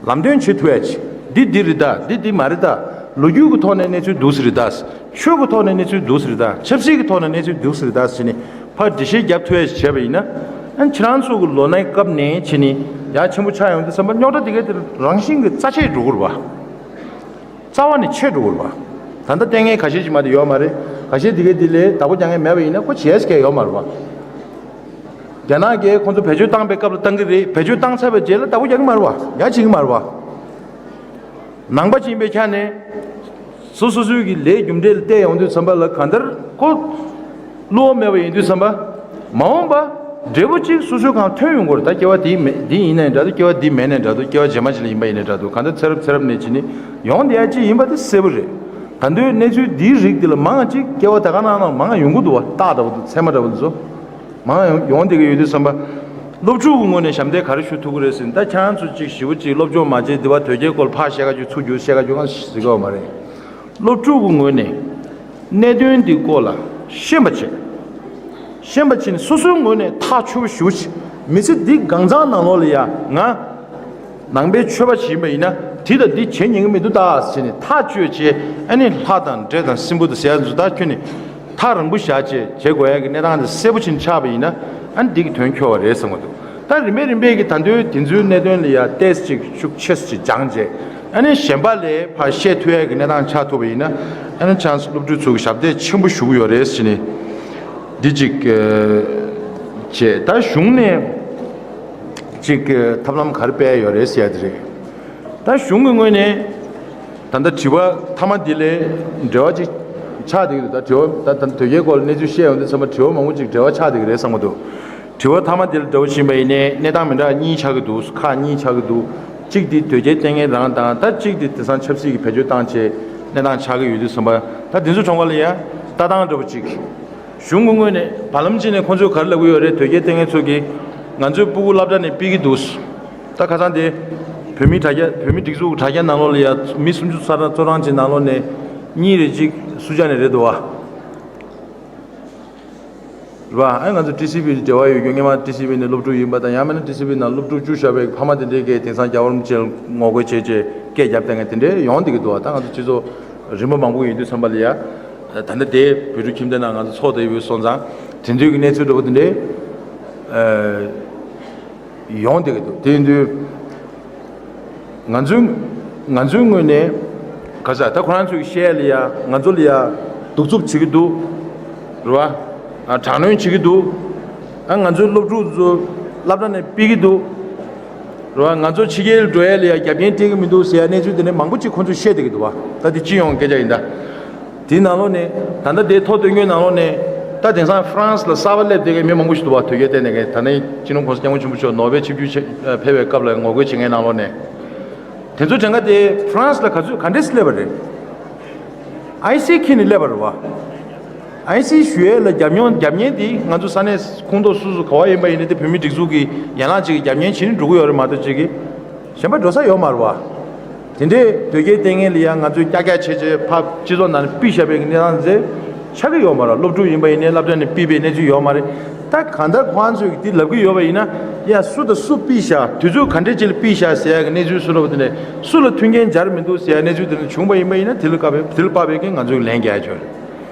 ལམ་སྟོན་བྱེད་ཐུབ་ཡས་ཅིག་འདི་འདི་རེད་ད། འདི་འདི་མ་རེད་ད། ལོ་རྒྱུས་ཀྱི་ཐོག་ནས་གནས་ཚུལ་འདུག་སེ་རེད་ད། ཆོས་ཀྱི་ཐོག་ནས་གནས་ཚུལ་འདུག་སེ་རེད་ད། ཆབ་སྲིད་ཀྱི་ཐོག་ནས་གནས་ཚུལ་འདུག་སེ་རེད་ད་ཟེར་ནས་ཕར་འགྲེལ་བཤད་རྒྱབ་ཐུབ་ཡས་ཅིག་བྱས་པ་ཡིན་ན། ཨ་ནི་ཁྱེད་རང་ཚོ་གི་ལོ་ནའི་སྐབས་ནས་བྱས་ནས་ཡར་ཆེན་པོ་ཆགས་ཡོང་དུས་ཙམ་པ་རྙོག་དྲ་དེ་གའི་དེ་རང་བཞིན་གྱི་རྩ་ཆད་འགྲོ་གི་རེད་པ། རྩ་བ་ནས་ཆད་འགྲོ་གི་རེད་པ། ད་ལྟ་ལྟས་ངན་ཁ་ཤས་ཅིག་མ་གཏོགས་ཡོད་མ་རེད། ཁ་ཤས་དེ་གའི་དེ་ལས་བདག་པོ་རྒྱག་མཁན་མེད་པ་ཡིན་ན་ཁོ་བྱས་ས་གང་ཡང་ཡོད་མ་རེད་པ། རྒྱ་ནག་གིས་ཁོང་ཚོ་བེད་སྤྱོད་བཏང་པའི་སྐབས་ལ་བཏང་གི་རེད། བེད་སྤྱོད་བཏང་ཚར་བའི་རྗེས་ལ་བདག་པོ་རྒྱག་གི་མ་རེད་པ། ཡང་བྱེད་ཀྱི་མ་རེད་པ། ནང་པ་ཅིག་ཡིན་པའི་ཆ་ནས་སོ་སོ་སོའི་གི་ལས་རྒྱུ་འབྲས་ལ་བལྟས་ཡོང་དུས་ཙམ་པ་ལ་གང་ལྟར་ཁོ་བློ་མེད་པ་ཡིན་དུས་ཙམ་པ། མ་འོངས་པ་འབྲས་བུ་གཅིག་སོ་སོའི་སྒང་ཐོན་ཡོང་གི་རེད། ད་སྐྱེ་བ་དེ་མེད་དེ་ཡིན་ནའི་འདྲ་འདུག་སྐྱེ་བ་དེ་མེད་ནའི་འདྲ་འདུག་སྐྱེ་བ་རྗེས་མ་ཅིག་ལ་ཡིན་པ་ཡིན་ནའི་འདྲ་འདུག་གང་ལྟར་ཚེ་རབས་ཚེ་རབས་ནས་ཅིག་ནི་ཡོང་བསྡད་ཡ་ཅིག་ཡིན་པ་དེ་གསལ་པོ་རེད། ད་དུང་གནས་ཚུལ་འདིའི་རིགས་འདི་ལ་མང་ཅིག་སྐྱེ་བ་ད་ག་ནང་ནང་མང་ཡོང་གི་འདུག་བ། རྟགས་འདྲ་བོ་འདུག་ཚད་མ་འདྲ་བོ་འདུག་ཚོ། མང་ཡོང་ཡོང་བསྡད་ཀྱི་ཡོད་དུས་ཙམ་པ། སློབ་ཕྲུག་གི་ངོས་ནས་ཞབས་འདེགས་ག་རེ་ཞུ་ཐུབ་ཀྱི་རེད་ཟེར་ན། ད་ཁྱེད་རང་ཚོ་ཅིག་ཞེ་པོ་ཅིག་སློབ་སྦྱོང་མ་བྱས་འདི་བ་དོལ་རྒྱལ་སྐོར་ཕར་བཤད་ཁ་ཅིག་ཚུར་རྒྱུག་བཤད་ཁ་ཅིག་གང་ཟེར་གི་ཡོད་མ་རེད། སློབ་ཕྲུག་གི་ངོས་ནས་གནད་དོན་འདི་སྐོར་ལ་ཤེས་པ་བྱེད། ཤེས་པ་བྱས་ནས་སོ་སོའི་ངོས་ནས་ཐག་ཆོད་པོ་ཞེ་པོ་ཅིག་མི་ཚེ་འདི་གང་ཚང་ནང་ལོགས་ལ་ཡ་ང་ ནང་པའི་ཆོས་པ་ཞིག་ཡིན་པ་ཡིན་ན་དེ་དང་འདི་བྱེད་ཉན་གྱི་མི་འདུག་ད་ཟེར་ནས་ཐག་གཅོད་བྱས། ཨ་ནི་ལྷ་དང་འདྲེ་དང་སྲིན་པོ་དང་ཟེར་ཡ་ཚོ་ད་ཁྱོད་ནི་ཐག་རིང་པོ་བཞག་བྱས་བྱེད་དགོས་ཡ་གི་གནས་སྟངས་དེ་གསལ་པོ་ཕྱིན་ཆགས་པ་ཡིན་ན། ཨ་ནི་འདི་གི་དོན་འཁྱོལ་བ་རེད་བསམ་གྱི་འདུག་ད་རིམ་པས་རིམ་པས་ཀྱི་ད་དུང་དེ་ཚོའི་གནད་དོན་ལ་ཡ་ཏོག་ཙམ་ཅིག་ཤུགས་ཆེ་ཙམ་ཅིག་སྦྱངས་བྱས། ཨ་ནི་གཞན་པ་ལ་ཕར་བཤད་ཐུབ་ཡ་གི་གནས་སྟངས་ཆགས་ཐུབ་པ་ཡིན་ན། ཨ་ནི་ཆང་སློབ་ཕྲུག་ཚོ་གི་ཞབས་འདེགས་ཆེན་པོ་ཞུ་གི་ཡོད་རེད་ཟེར་ནས་འདི་ཅིག་བྱས། ད་གཞུང་ནས་ཅིག་ཐབས་ལམ་ག་རེ་སྤེལ་ཡོད་རེད་ཟེར་ཡ་དེ་རེད། ད་གཞུང་གི་ངོས་ནས་ད་ལྟ་དྲི་བ་མཐའ་མ་འདི་ལས་འབྲེལ་བ་ཅིག་ཆགས་བསྡད་ཀྱི་འདུག་ད་དྲི་བ་ད་ད་དོལ་རྒྱལ་སྐོར་ལ་གནས་ཚུལ་བཤད་ཡོང་དུས་ཚང་མ་དྲི་བ་མང་པོ་ཅིག་འབྲེལ་བ་ཆགས་བསྡད་ཀྱི་རེད་བསམ་གྱི་འདུག་དྲི་བ་མཐའ་མ་འདི་ལ་འདྲ་བོ་ཕྱིན་པ་ཡིན་ནའི་གནས་སྟངས་མི་འདྲ་གཉིས་ཆགས་ཀྱི་འདུག་ཁག་གཉིས་ཆགས་ཀྱི་འདུག་གཅིག་འདི་དོལ་རྒྱལ་བསྟེན་མཁན་རང་དང་། ད་གཅིག་འདི་དེང་སང་ཆབ་སྲིད་ཀྱི་བེད་སྤྱོད་བཏང་བྱས་གནས་སྟངས་ཆགས་ཀྱི་ཡོད་དུས་ཙམ་པ། ད་འདི་ཚོ་གྲོང་ཁ་ལ་ཡ་ལྟ་སྟངས་འདྲ་བོ་ཅིག་གཞུང་གི་ངོས་ནས་བར་ལམ་གཅིག་ནས་ཁོང་ཚོས་ག་རེ་ལབ་ཀྱི་ཡོད་རེད། དོལ་རྒྱལ་བསྟེན་མཁན་ཚོ་གིས་ང་ཚོའི་སྤུ་གུ་སློབ་གྲྭ་ནས་ཕུད་ཀྱི་འདུག་ད་ཁ་སང་དེ་བོད་མི་དྲ་རྒྱ་བོད་མི་སྒྲིག་འཛུགས་དྲ་རྒྱ་ནང་ལོགས་ལ་ཡ་མི་སུམ་ཅུ་ཙམ་ཙམ་ཅིག་ནང་ལོགས་ནས་གཉིས་རེ་གཅིག་སུ་ཇ་ནས་རེད་འདུག་བ། རེད་བ། ཨ་ང་ཚོ་ཊི་སི་བྷི་འབྲེལ་བ་ཡོད་རྒྱུ། སྔོན་མ་ཊི་སི་བྷི་ནས་སློབ་ཕྲུག་ཡིན་པ་དང་། ཡང་མིན་ན་ཊི་སི་བྷི་ནང་སློབ་ཕྲུག་བཅུ་བཞག་པའི་ཕ་མ་དེ་འདྲའི་གིས་དེང་སང་རྒྱལ་བ་རིན་པོ་ཆེ་ལ་ངོ་རྒོལ་བྱས་བྱས་སྐད་རྒྱབ་བསྡད་མཁན་དེ་འདྲའི་ཡོང་བསྡད་ཀྱི་འདུག་བ། ད་ང་ཚོ་སྤྱི་ཚོགས་རིམ་པ་མང་པོ་ཡིན་དུས་ཙམ་པ་ལ་ཡ། ད་ལྟ་དེ་བོད་ཕྲུག་ཁྱིམ་སྡེ་ནང་ང་ཚོ་ཚོགས་བསྡད་ཡོད་པ་སོང་ཙང་དེ་འདྲའི་གི་གནས་ཚུལ་འདྲ་པོ་དེ་འདྲའི་ཡོང་བསྡད་ཀྱི་འདུག་དེ་ཡིན་དུས། ང་ཚོའི་ང་ཚོའི་ངོས་ནས་ག་ས་ད་ཁོ་རང་ཚོའི་བཤད་ལ་ཡ་ང་ཚོ་ལ་ཡ་གདུག་རྩུབ་བྱེད་ཀྱི་འདུག་རེད་བ། ཨ་དྲག་གནོན་བྱེད་ཀྱི་འདུག་ཨ་ང་ཚོའི་སློབ་ཕྲུག་ཚོ་སློབ་གྲྭ་ནས་ཕུད་ཀྱི་འདུག་རེད་བ། ང་ཚོ་ཕྱི་རྒྱལ་འགྲོ་ཡ་ལ་ཡ་རྒྱབ་རྟེན་སྤྲད་ཀྱི་མི་འདུག་ཟེར་ཡ་གནས་ཚུལ་དེ་འདྲ་མང་པོ་ཅིག་ཁོང་ཚོས་བཤད་བསྡད་ཀྱི་འདུག་བ། ད་དེ་སྤྱི་ཡོངས་སྐད་ཆ་ཡིན་ད། དེའི་ནང་ལོགས་ནས་ད་ལྟ་དེ་ཐོ་བཏོན་མཁན་ནང་ལོགས་ནས་ད་དེང་སང་ཧྥ་རན་སི་ལ་གསར་པ་སླེབས་བསྡད་མཁན་མི་མང་པོ་ཞིག་འདུག་བ། དོལ་རྒྱལ་བསྟེན་མཁན། ད་ནི་སྤྱི་ནོར་༸གོང་ས་༸སྐྱབས་མགོན་ཆེན་པོ་མཆོག་ནོ་བེལ་ཆིབས་བསྒྱུར་ཕེབས་པའི་སྐབས་ལ་ངོ་རྒོལ་བྱེད་མཁན་ནང་ལོགས་ནས། དེ་ཚོ་གྲངས་ཀ་དེ་ཧྥ་རན་སི་ལ་ག་ཚོད་ག་འདྲས་སླེབས་པ་རེད། ཨའི་སི་ཁྱེར་ནས་སླེབས་པ་རེད་བ། ཨའི་སི་ཞུ་ཡས་ལ་རྒྱབ་མྱོང་རྒྱབ་མཁན་དེ་ང་ཚོ་ས་གནས་ཁོངས་གཏོགས་སུ་སུ་ག་བ་ཡིན་པ་ཡིན་ནའི་དེ་བོད་མི་སྒྲིག་འཛུགས་ཀྱི་ཡན་ལག་ཅིག་གི་རྒྱབ་གཉེར་བྱེད་ནས་འགྲོ་གི་ཡོད་རེད་མ་གཏོགས་ཅིག་གི་གཞན་པ་འགྲོ་ས་ཡོད་མ་རེད་བ། དེ་འདྲས་དོལ་རྒྱལ་བསྟེན་མཁན་ལ་ཡང་ང་ཚོས་ཀྱག་ཀྱག་བྱས་བྱས་ཕར་སྤྱི་ཚོགས་ནང་ནས་ཕུད་བཞག་པའི་གནས་སྟངས་ཚོ་ཆགས་ཀྱི་ཡོད་མ་རེད། སློབ་ཕྲུག་ཡིན་པ་ཡིན་ནའི་སློབ་གྲྭ་ནས་ཕུད་པའི་གནས་ཚུལ་ཡོད་མ་རེད། ད་གང་ལྟར་ཁོང་ཚོས་འདི་ལབ་ཀྱི་ཡོད་པ་ཡིན་ན། ཡ་སུ་དང་སུ་ཕུད་བཞག་དུས་ཚོད་ག་འདྲས་ཅིག་ལ་ཕུད་བཞག་ཟེར་ཡ་གི་གནས་ཚུལ་སུ་རེད་པ། དེ་ནས་སུ་ལ་མཐུན་རྐྱེན་སྦྱར་མི་འདུག་ཟེར་ཡ་གནས་ཚུལ་དེ་འདྲ་བྱུང་པ་ཡིན་པ་ཡིན་ན། དེ་ལ་དཀའ་བའི་དེ་ལ་དཔག་པའི་གི་ང་ཚོས་ལན་རྒྱག་ཡ་ཆོག་རེད།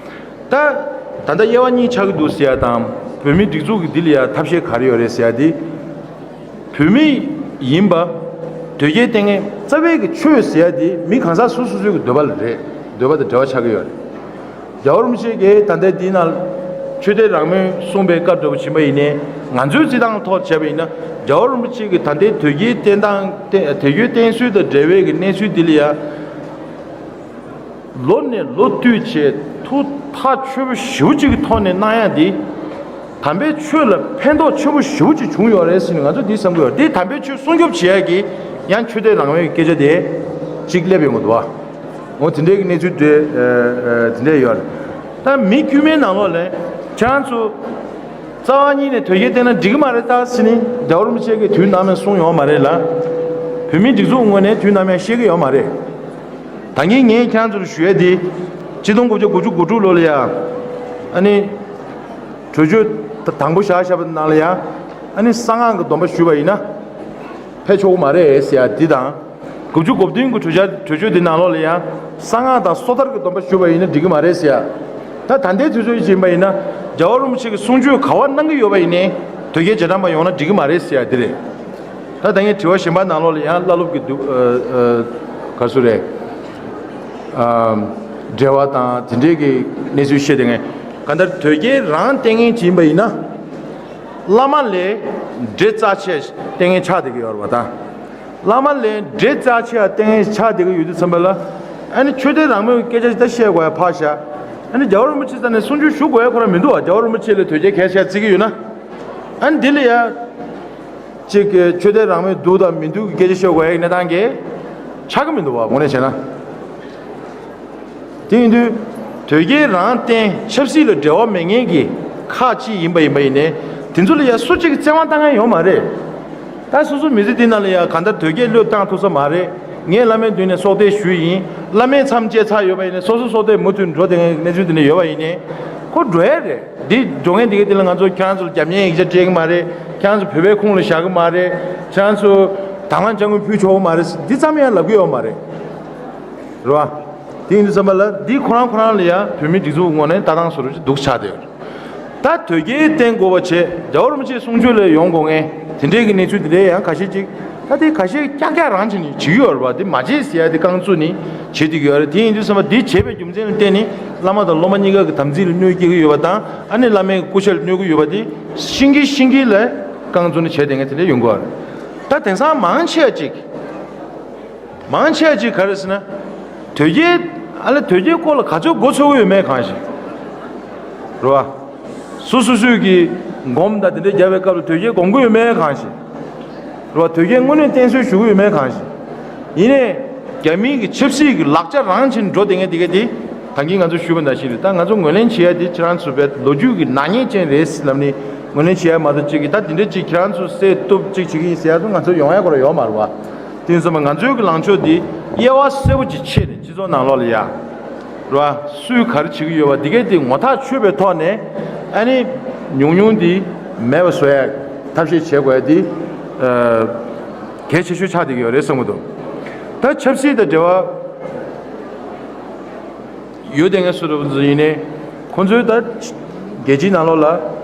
ད་ད་ལྟ་དབྱེ་བ་གཉིས་ཆགས་ཀྱི་འདུག་ཟེར་ཡ་དང་། བོད་མིའི་སྒྲིག་འཛུགས་ཀྱི་འདི་ལ་ཡ་ཐབས་ཤེས་ག་རེ་ཡོད་རེད་ཟེར་ཡ་དེ། བོད་མི་ཡིན་པ། དོལ་རྒྱལ་བསྟེན་མཁན་རྩ་བའི་གི་ཆོས་ཟེར་ཡ་དེ་མི་གང་ཟག་སོ་སོ་སོའི་གི་འདོད་པ་ལ་རེད། འདོད་པ་དང་འབྲེལ་བ་ཆགས་ཀྱི་ཡོད་རེད། རྒྱལ་བ་རིན་པོ་ཆེ་གིས་ད་ལྟའི་འདི་ནང་ཆོས་དད་རང་མོས་གསུངས་པའི་སྐབས་འདྲ་པོ་ཕྱིན་པ་ཡིན་ནའི། ང་ཚོའི་རྩིས་སྟངས་ཐོག་བྱས་པ་ཡིན་ན། རྒྱལ་བ་རིན་པོ་ཆེ་གིས་ད་ལྟའི་དོལ་རྒྱལ་བསྟེན་སྟངས་བསྟེན་དོལ་རྒྱལ་བསྟེན་སྲོལ་དང་འབྲེལ་བའི་གི་གནས་ཚུལ་འདི་ལ་ཡ། ལོ་ནས་ལོ་བསྟུད་བྱས་ཐུགས་ཐག་ཆོད་པོ་ཞེ་པོ་ཅིག་གི་ཐོག་ནས་གནང་ཡ་འདི། དམ་པའི་ཆོས་ལ་ཕན་ཐོགས་ཆེན་པོ་ཞེ་པོ་ཅིག་བྱུང་ཡོད་རེད་ཟེར་ནས་ང་ཚོ་འདི་བསམ་གྱི་ཡོད། འདི་དམ་པའི་ཆོས་སྲུང་སྐྱོབ་བྱེད་ཡ་གི་ཡང་ཆོས་དད་རང་མོས་ཀྱི་སྐད་ཆ་དེ་གཅིག་སླེབས་ཡོང་གི་འདུག་བ། འོ་དེ་འདྲའི་གི་གནས་ཚུལ་དེ་ཨ་ཨ་དེ་འདྲ་ཡོད་རེད། ད་མི་དཀྱུས་མའི་ནང་ལོགས་ལ་ཁྱེད་རང་ཚོ་རྩ་བ་ཉིད་ནས་དོལ་རྒྱལ་བསྟེན་ན་འགྲིག་གི་མ་རེད་ད་ཟེར་ནས་རྒྱལ་བ་རིན་པོ་ཆེ་གིས་དུས་ནམ་ཡང་གསུངས་ཡོད་མ་རེད་ལ། བོད་མིའི་སྒྲིག་འཛུགས་ངོས་ནས་དུས་ནམ་ཡང་བཤད་ཀྱི་ཡོད་མ་རེད། ད་གིན་ངས་ཁྱེད་རང་ཚོར་ཞུ་ཡ་དེ། ཆིག་སྟོང་དགུ་བརྒྱ་དགུ་བཅུ་གོ་དྲུག་ལོ་ལ་ཡ། ཨ་ནི། གྲོས་ཆོད་དང་པོ་བཞག་བཞག་པ་ནང་ལ་ཡ། ཨ་ནི་གསང་སྔགས་ཀྱི་སྡོམ་པ་ཞུས་པ་ཡིན་ན། ཕེབས་ཆོག་གི་མ་རེད་ཟེར་ཡ་འདི་དང་། དགུ་བཅུ་གོ་བདུན་གྱི་གྲོས་འཆར་གྲོས་ཆོད་འདི་ནང་ལོགས་ལ་ཡ། གསང་སྔགས་དང་སོ་ཐར་གྱི་སྡོམ་པ་ཞུས་པ་ཡིན་ན་འགྲིག་གི་མ་རེད་ཟེར་ཡ། ད་ད་ལྟའི་དུས་ཚོད་ཡིན་པ་ཡིན་ན། རྒྱལ་བ་རིན་པོ་ཆེ་གི་གསུང་ཆོས་ག་བ་གནང་གི་ཡོད་པ་ཡིན་ནའི། དོལ་རྒྱལ་རྗེས་འབྲང་པ་ཡོང་ན་འགྲིག་གི་མ་རེད་ཟེར་ཡ་འདི་རེད། ད་ད་ངས་དྲི་བ་གཞན་པ་ནང་ལོགས་ལ་ཡང་བླ་སློབ་ཀྱི་འདུག་ཨ་ཨ་ག་སུ་རེད། ཨ་འབྲེལ་བ་དང་དེ་འདྲའི་གི་གནས་ཚུལ་བཤད་དེ་ངས་གང་ལྟར་དོལ་རྒྱལ་རང་བསྟེན་མཁན་ཅིག་ཡིན་པ་ཡིན་ན། བླ་མ་ལས་འདྲེ་རྩ་ཆེ་བསྟེན་མཁན་ཆགས་བསྡད་ཀྱི་ཡོད་རེད་བ་ད། བླ་མ་ལས་འདྲེ་རྩ་ཆེ་བ་བསྟེན་མཁན་ཆགས་བསྡད་ཀྱི་ཡོད་དུས་ཙམ་པ་ལ། ཨ་ནི་ཆོས་དད་རང་མོས་ཀྱི་སྐད་ཆ་ཅིག་ད་བཤད་དགོས་ཡ་ཕར་བཞག་ཨ་ནི་རྒྱལ་བ་རིན་པོ་ཆེ་རྩ་ནས་གསུང་ཆོས་ཞུ་དགོས་ཡ་ཁོ་རང་མི་འདུག་བ། རྒྱལ་བ་རིན་པོ་ཆེ་ལས་དོལ་རྒྱལ་གལ་ཆེ་བརྩི་གི་ཡོད་ན། ཨ་ནི་འདི་ལ་ཡ། གཅིག་གི་ཆོས་དད་རང་མོས་འདུག་དང་མི་འདུག་གི་སྐད་ཆ་ཤོད་དགོས་ཡ་གི་གནས་སྟངས་ཀྱི་ཆགས་ཀྱི་མི་འདུག་བ། དངོས་གནས་བྱས་ན། དེ་ཡིན་དུས། དོལ་རྒྱལ་རང་བསྟེན་ཆབ་སྲིད་ལ་འབྲེལ་བ་མེད་མཁན་གྱི་ཁག་ཅིག་ཡིན་པ་ཡིན་པ་ཡིན་ནའི། དེ་ཚོ་ལ་ཡ་སུ་གཅིག་གིས་བཙན་དབང་བཏང་མཁན་ཡོད་མ་རེད། ད་སོ་སོ་མི་ཚེ་འདི་ནང་ལ་ཡ་གང་ལྟར་དོལ་རྒྱལ་བློས་བཏང་ཐུབ་ས་མ་རེད། ངས་བླ་མའི་མདུན་ནས་སྲོག་གཏད་ཞུས་ཡིན། བླ་མས་མཚམས་བཅད་ཚར་ཡོད་པ་ཡིན་ནའི་སོ་སོ་སྲོག་གཏད་མུ་མཐུད་འགྲོ་བསྡད་མཁན་གྱི་གནས་ཚུལ་དེ་འདྲ་ཡོད་པ་ཡིན་ནའི། ཁོ་འགྲོ་ཡ་རེད། འདི་འགྲོ་མཁན་དེ་ག་དེ་ལ་ང་ཚོ་ཁྱེད་རང་ཚོ་ལ་རྒྱབ་གཉེར་ཡིག་ཆ་སྤྲད་ཀྱི་མ་རེད། ཁྱེད་རང་ཚོ་བོད་པའི་ཁོངས་ལ་བཞག་གི་མ་རེད། ཁྱེད་རང་ཚོ་ དང་བླངས་དཔྱ་དངུལ་ཕུལ་ཆོག་གི་མ་རེད། འདི་ཙམ་ཡང་ལབ་གི་ཡོད་མ་རེད། རེད་བ། དེ་ཡིན་དུས་ཙམ་པ་ལ་འདི་ཁོ་རང་ཁོ་རང་ལ་ཡང་བོད་མིའི་སྒྲིག་འཛུགས་ངོས་ནས་ལྟ་སྟངས་བཟོ་འདྲ་ཅིག་འདུག་ཆགས་བསྡད་ཡོད་རེད། ད་དོལ་རྒྱལ་བསྟེན་དགོས་པ་བྱས། རྒྱལ་བ་རིན་པོ་ཆེ་གསུང་ཆོས་ལ་ཡོང་དགོས་ངེས་དེ་འདྲའི་གི་གནས་ཚུལ་དེ་འདྲའི་ཡང་ཁ་ཤས་ཅིག་ད་དེ་ཁ་ཤས་ཀྱག་ཀྱག་རང་བྱས་ནས་བྱེད་ཀྱི་ཡོད་རེད་བ། དེ་མ་བྱེད་ཟེར་ཡ་དེ་རྐང་བཙུགས་ནས་བྱེད་བསྡད་ཀྱི་ཡོད་རེད། དེ་ཡིན་དུས་ཙམ་པ་འདི་བྱས་པའི་རྒྱུ་མཚན་ལ་བརྟེན་ནས་བླ་མ་དང་སློབ་མ་གཉིས་ཀ་གི་དམ་ཚིག་ལ་གནོད་སྐྱེལ་གྱི་ཡོད་པ་དང་། ཨ་ནི་བླ་མའི་སྐུ་ཕྱྭ་ལ་གནོད་ཀྱི་ཡོད་པ་དེ་ཤེས་ཀྱི་ཤེས་ཀྱི་ལ་རྐང་བཙུགས་ནས་བྱས་བསྡད་མཁན་དེ་འདྲ་ཡོང་གི་ཡོད་རེད། ད་དེང་སང་མང་ཆེ་བ་ཅིག་མང་ཆེ་བ་ཅིག་ག་རེ་ཟེར་ན། དོལ་རྒྱལ། ཨ་ལས་དོལ་རྒྱལ་སྐོར་ལ་ག་ཚོད་མགོ་ཚོད་ཀྱི་ཡོད་མེད་གང་ཤེས། རེད་བ། སོ་སོ་སོས་ཀྱི་སྒོམ་དང་དེ་འདྲ་རྒྱབ་པའི་སྐབས་ལ་དོལ་རྒྱལ་སྒོམ་གྱི་ཡོད་མེད་གང་ཤེས། རེད་བ། དོལ་རྒྱལ་དངོས་གནས་བསྟེན་གསོལ་ཞུ་གི་ཡོད་མེད་གང་ཤེས། ཡིན་ནའི། རྒྱ་མིའི་གི་ཆབ་སྲིད་ཀྱི་ལག་ཆ་རང་བྱས་ནས་འགྲོ་བསྡད་མཁན་དེ་ག་དེ། ད་གིན་ང་ཚོ་ཞུས་པ་ནང་བཞིན་རེད། ད་ང་ཚོ་ངོས་ལེན་བྱེད་ཡ་དེ་ཁྱེད་རང་ཚོ་བས་ལོ་རྒྱུས་ཀྱི་ནག་ཉེས་ཅན་རེད་ལབ་ནས་ངོས་ལེན་བྱེད་ཡ་མ་གཏོགས། གཅིག་གིས་ད་དེ་འདྲ་གཅིག་ཁྱེད་རང་ཚོ་བསད་གཏུབ་གཅིག་བྱེད་ཀྱི་ཡིན་ཟེར་ཡ་ཚོ་ང་ཚོ་ཡོང་ཡ་ཁོ་རང་ཡོད་མ་རེད་བ། དེ་ཡིན་ཙང་ང་ཚོའི་གི་ལངས་ཕྱོགས་འདི་དབྱེ་བ་གསལ་པོ་ཅིག་ཕྱེ་ནས་སྤྱི་ཚོགས་ནང་ལོགས་ལ་ཡ། རེད་བ། སུས་ག་རེ་བྱེད་ཀྱི་ཡོད་པ་འདི་གས་དེ་ངོ་ཐག་ཆོད་པའི་ཐོག་ནས། ཨ་ནི། ཉུང་ཉུང་འདི་མེད་པ་བཟོ་ཡ་ཐབས་ཤེས་བྱེད་དགོས་ཡ་འདི། ཨ། གལ་ཆེ་ཤོས་ཆགས་བསྡད་ཀྱི་ཡོད་རེད་བསམ་གྱི་འདུག་ད་ཆབ་སྲིད་དང་འབྲེལ་བ་ཡོད་བསྡད་མཁན་སུ་རེད་ཡིན་ནའི། ཁོང་ཚོའི་ད་རྒྱལ་སྤྱིའི་ནང་ལོགས་ལ།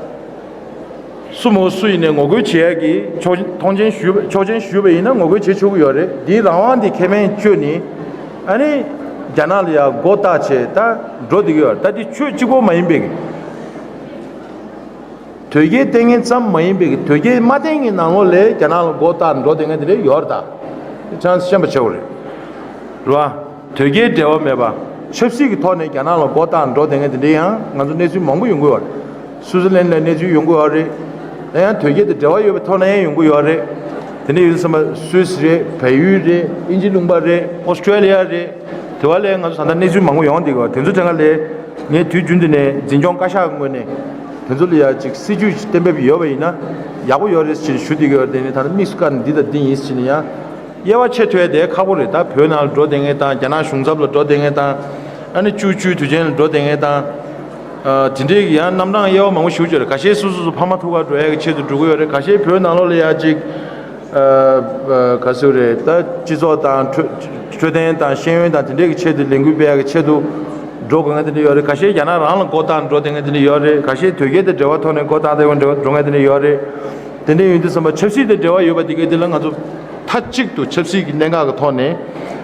སུ་མོ་སུ་ཡིན་ནའི་ངོ་རྒོལ་བྱེད་ཡ་གི་ཆོག་མཐོང་ཆེན་ཞུས་པ། ཆོག་མཆན་ཞུས་པ་ཡིན་ན་ངོ་རྒོལ་བྱེད་ཆོག་གི་ཡོད་རེད། འདིའི་རང་དབང་འདི་ཁེ་ཕན་སྤྱོད་ནས། ཨ་ནི། རྒྱ་ནག་ལ་ཡ་མགོ་བཏགས་བྱས་ད་འགྲོ་བསྡད་ཀྱི་ཡོད་རེད། ད་འདི་ཆོས་གཅིག་པོ་མ་ཡིན་པའི་གི། དོལ་རྒྱལ་བསྟེན་མཁན་ཙམ་མ་ཡིན་པའི་གི་དོལ་རྒྱལ་མ་བསྟེན་མཁན་ནང་ལོགས་ལ་རྒྱ་ནག་ལ་མགོ་བཏགས་འགྲོ་བསྡད་མཁན་དེ་འདྲ་ཡོད་རེད། ད་ཁྱེད་རང་ཤེས་པ་བྱེད་དགོས་རེད། རེད་བ། དོལ་རྒྱལ་འབྲེལ་བ་མེད་པ། ཆབ་སྲིད་ཀྱི་ཐོག་ནས་རྒྱ་ནག་ལ་མགོ་བཏགས་འགྲོ་བསྡད་མཁན་དེ་འདྲ་ཡང་ང་ཚོ་གནས་ཚུལ་མང་པོ་ཡོང་གི་ཡོད་རེད། སུའུ་ཙི་ལན་ལ་གནས་ཚུལ་ཡོང་གི་ཡོད་རེད། ད་ཡང་དོལ་རྒྱལ་དང་འབྲེལ་བ་ཡོད་པའི་ཐོག་ནས་ཡང་ཡོང་གི་ཡོད་རེད། དེ་འདྲ་ཡིན་ཙང་སུད་སི་རེད། བལ་ཡུལ་རེད། དབྱིན་ཇི་ལུང་པ་རེད། ཨོ་སི་ཀྲེ་ལི་ཡ་རེད། དེ་བ་ལས་ང་ཚོ་ད་ལྟ་གནས་ཚུལ་མང་པོ་ཡོང་བསྡད་ཀྱི་ཡོད། དེ་ཚོ་དེ་སྔ་ལས་ངས་དུས་རྒྱུན་དུ་ནས་འཛིན་སྐྱོང་བཀའ་ཤག་གི་ངོས་ནས་དེ་ཚོ་ལ་ཡ་ཅིག་སྲིད་ཇུས་ཅིག་གཏན་འབེབས་ཡོད་པ་ཡིན་ན་ཡག་པོ་ཡོད་རེད་ཅེས་ཞུ་བསྡད་ཀྱི་ཡོད། དེ་ནས་ད་ལྟ་དམིགས་སུ་བཀར་ནས་འདི་དང་འདི་ཡིན་ཟེར་ནས་ཡང་དབྱེ་བ་ཕྱེ་ཐུབ་ཡ་དེ་ཁག་པོ་རེད། ད་བོད་ནང་ལ་འགྲོ་བསྡད་མཁན་དང་། རྒྱ་ནག་གཞུང་ཚབ་ལ་འགྲོ་བསྡད་མཁན་དང་། ཨ་ནི་བཅུ་བཅུའི་དུས་ཆེན་ལ་འགྲོ་བསྡད་མཁན་དང་། ཨ། དེ་འདྲའི་ཡང་རྣམ་གྲངས་དབྱེ་བ་མང་པོ་ཞིག་ཡོད་རེད། ཁ་ཤས་སོ་སོ་སོ་ཕ་མ་ཐུག་གར་འགྲོ་ཡ་གི་ཆེད་དུ་འགྲོ་གི་ཡོད་རེད། ཁ་ཤས་བོད་ནང་ལོགས་ལ་ཡ་ཅིག་ཨ། ཨ། ག་ཟེར་རེད། ད་སྤྱི་ཚོགས་དང་འཕྲོད་འཕྲོད་བསྟེན་དང་ཤེས་ཡོན་དང་དེ་འདྲའི་གི་ཆེད་དུ་ལས་འགུལ་སྤེལ་ཡ་གི་ཆེད་དུ་འགྲོ་དགོས་མཁན་དེ་འདྲ་ཡོད་རེད། ཁ་ཤས་རྒྱ་ནག་རང་ལ་མགོ་བཏགས་འགྲོ་བསྡད་མཁན་དེ་འདྲ་ཡོད་རེད། ཁ་ཤས་དོལ་རྒྱལ་དང་འབྲེལ་བ་ཐོག་ནས་མགོ་བཏགས་བསྡད་མཁན་འགྲོ་མཁན་དེ་འདྲ་ཡོད་རེད། དེ་འདྲ་ཡིན་དུས་ཙམ་པ་ཆབ་སྲིད་དང་འབྲེལ་བ་ཡོད་པ་དེ་གའི་དེ་ལ་ང་ཚོ་མཐའ་གཅིག་ཏུ་ཆབ་སྲིད་ཀྱི་གནད་འགག་གི་ཐོག་ནས་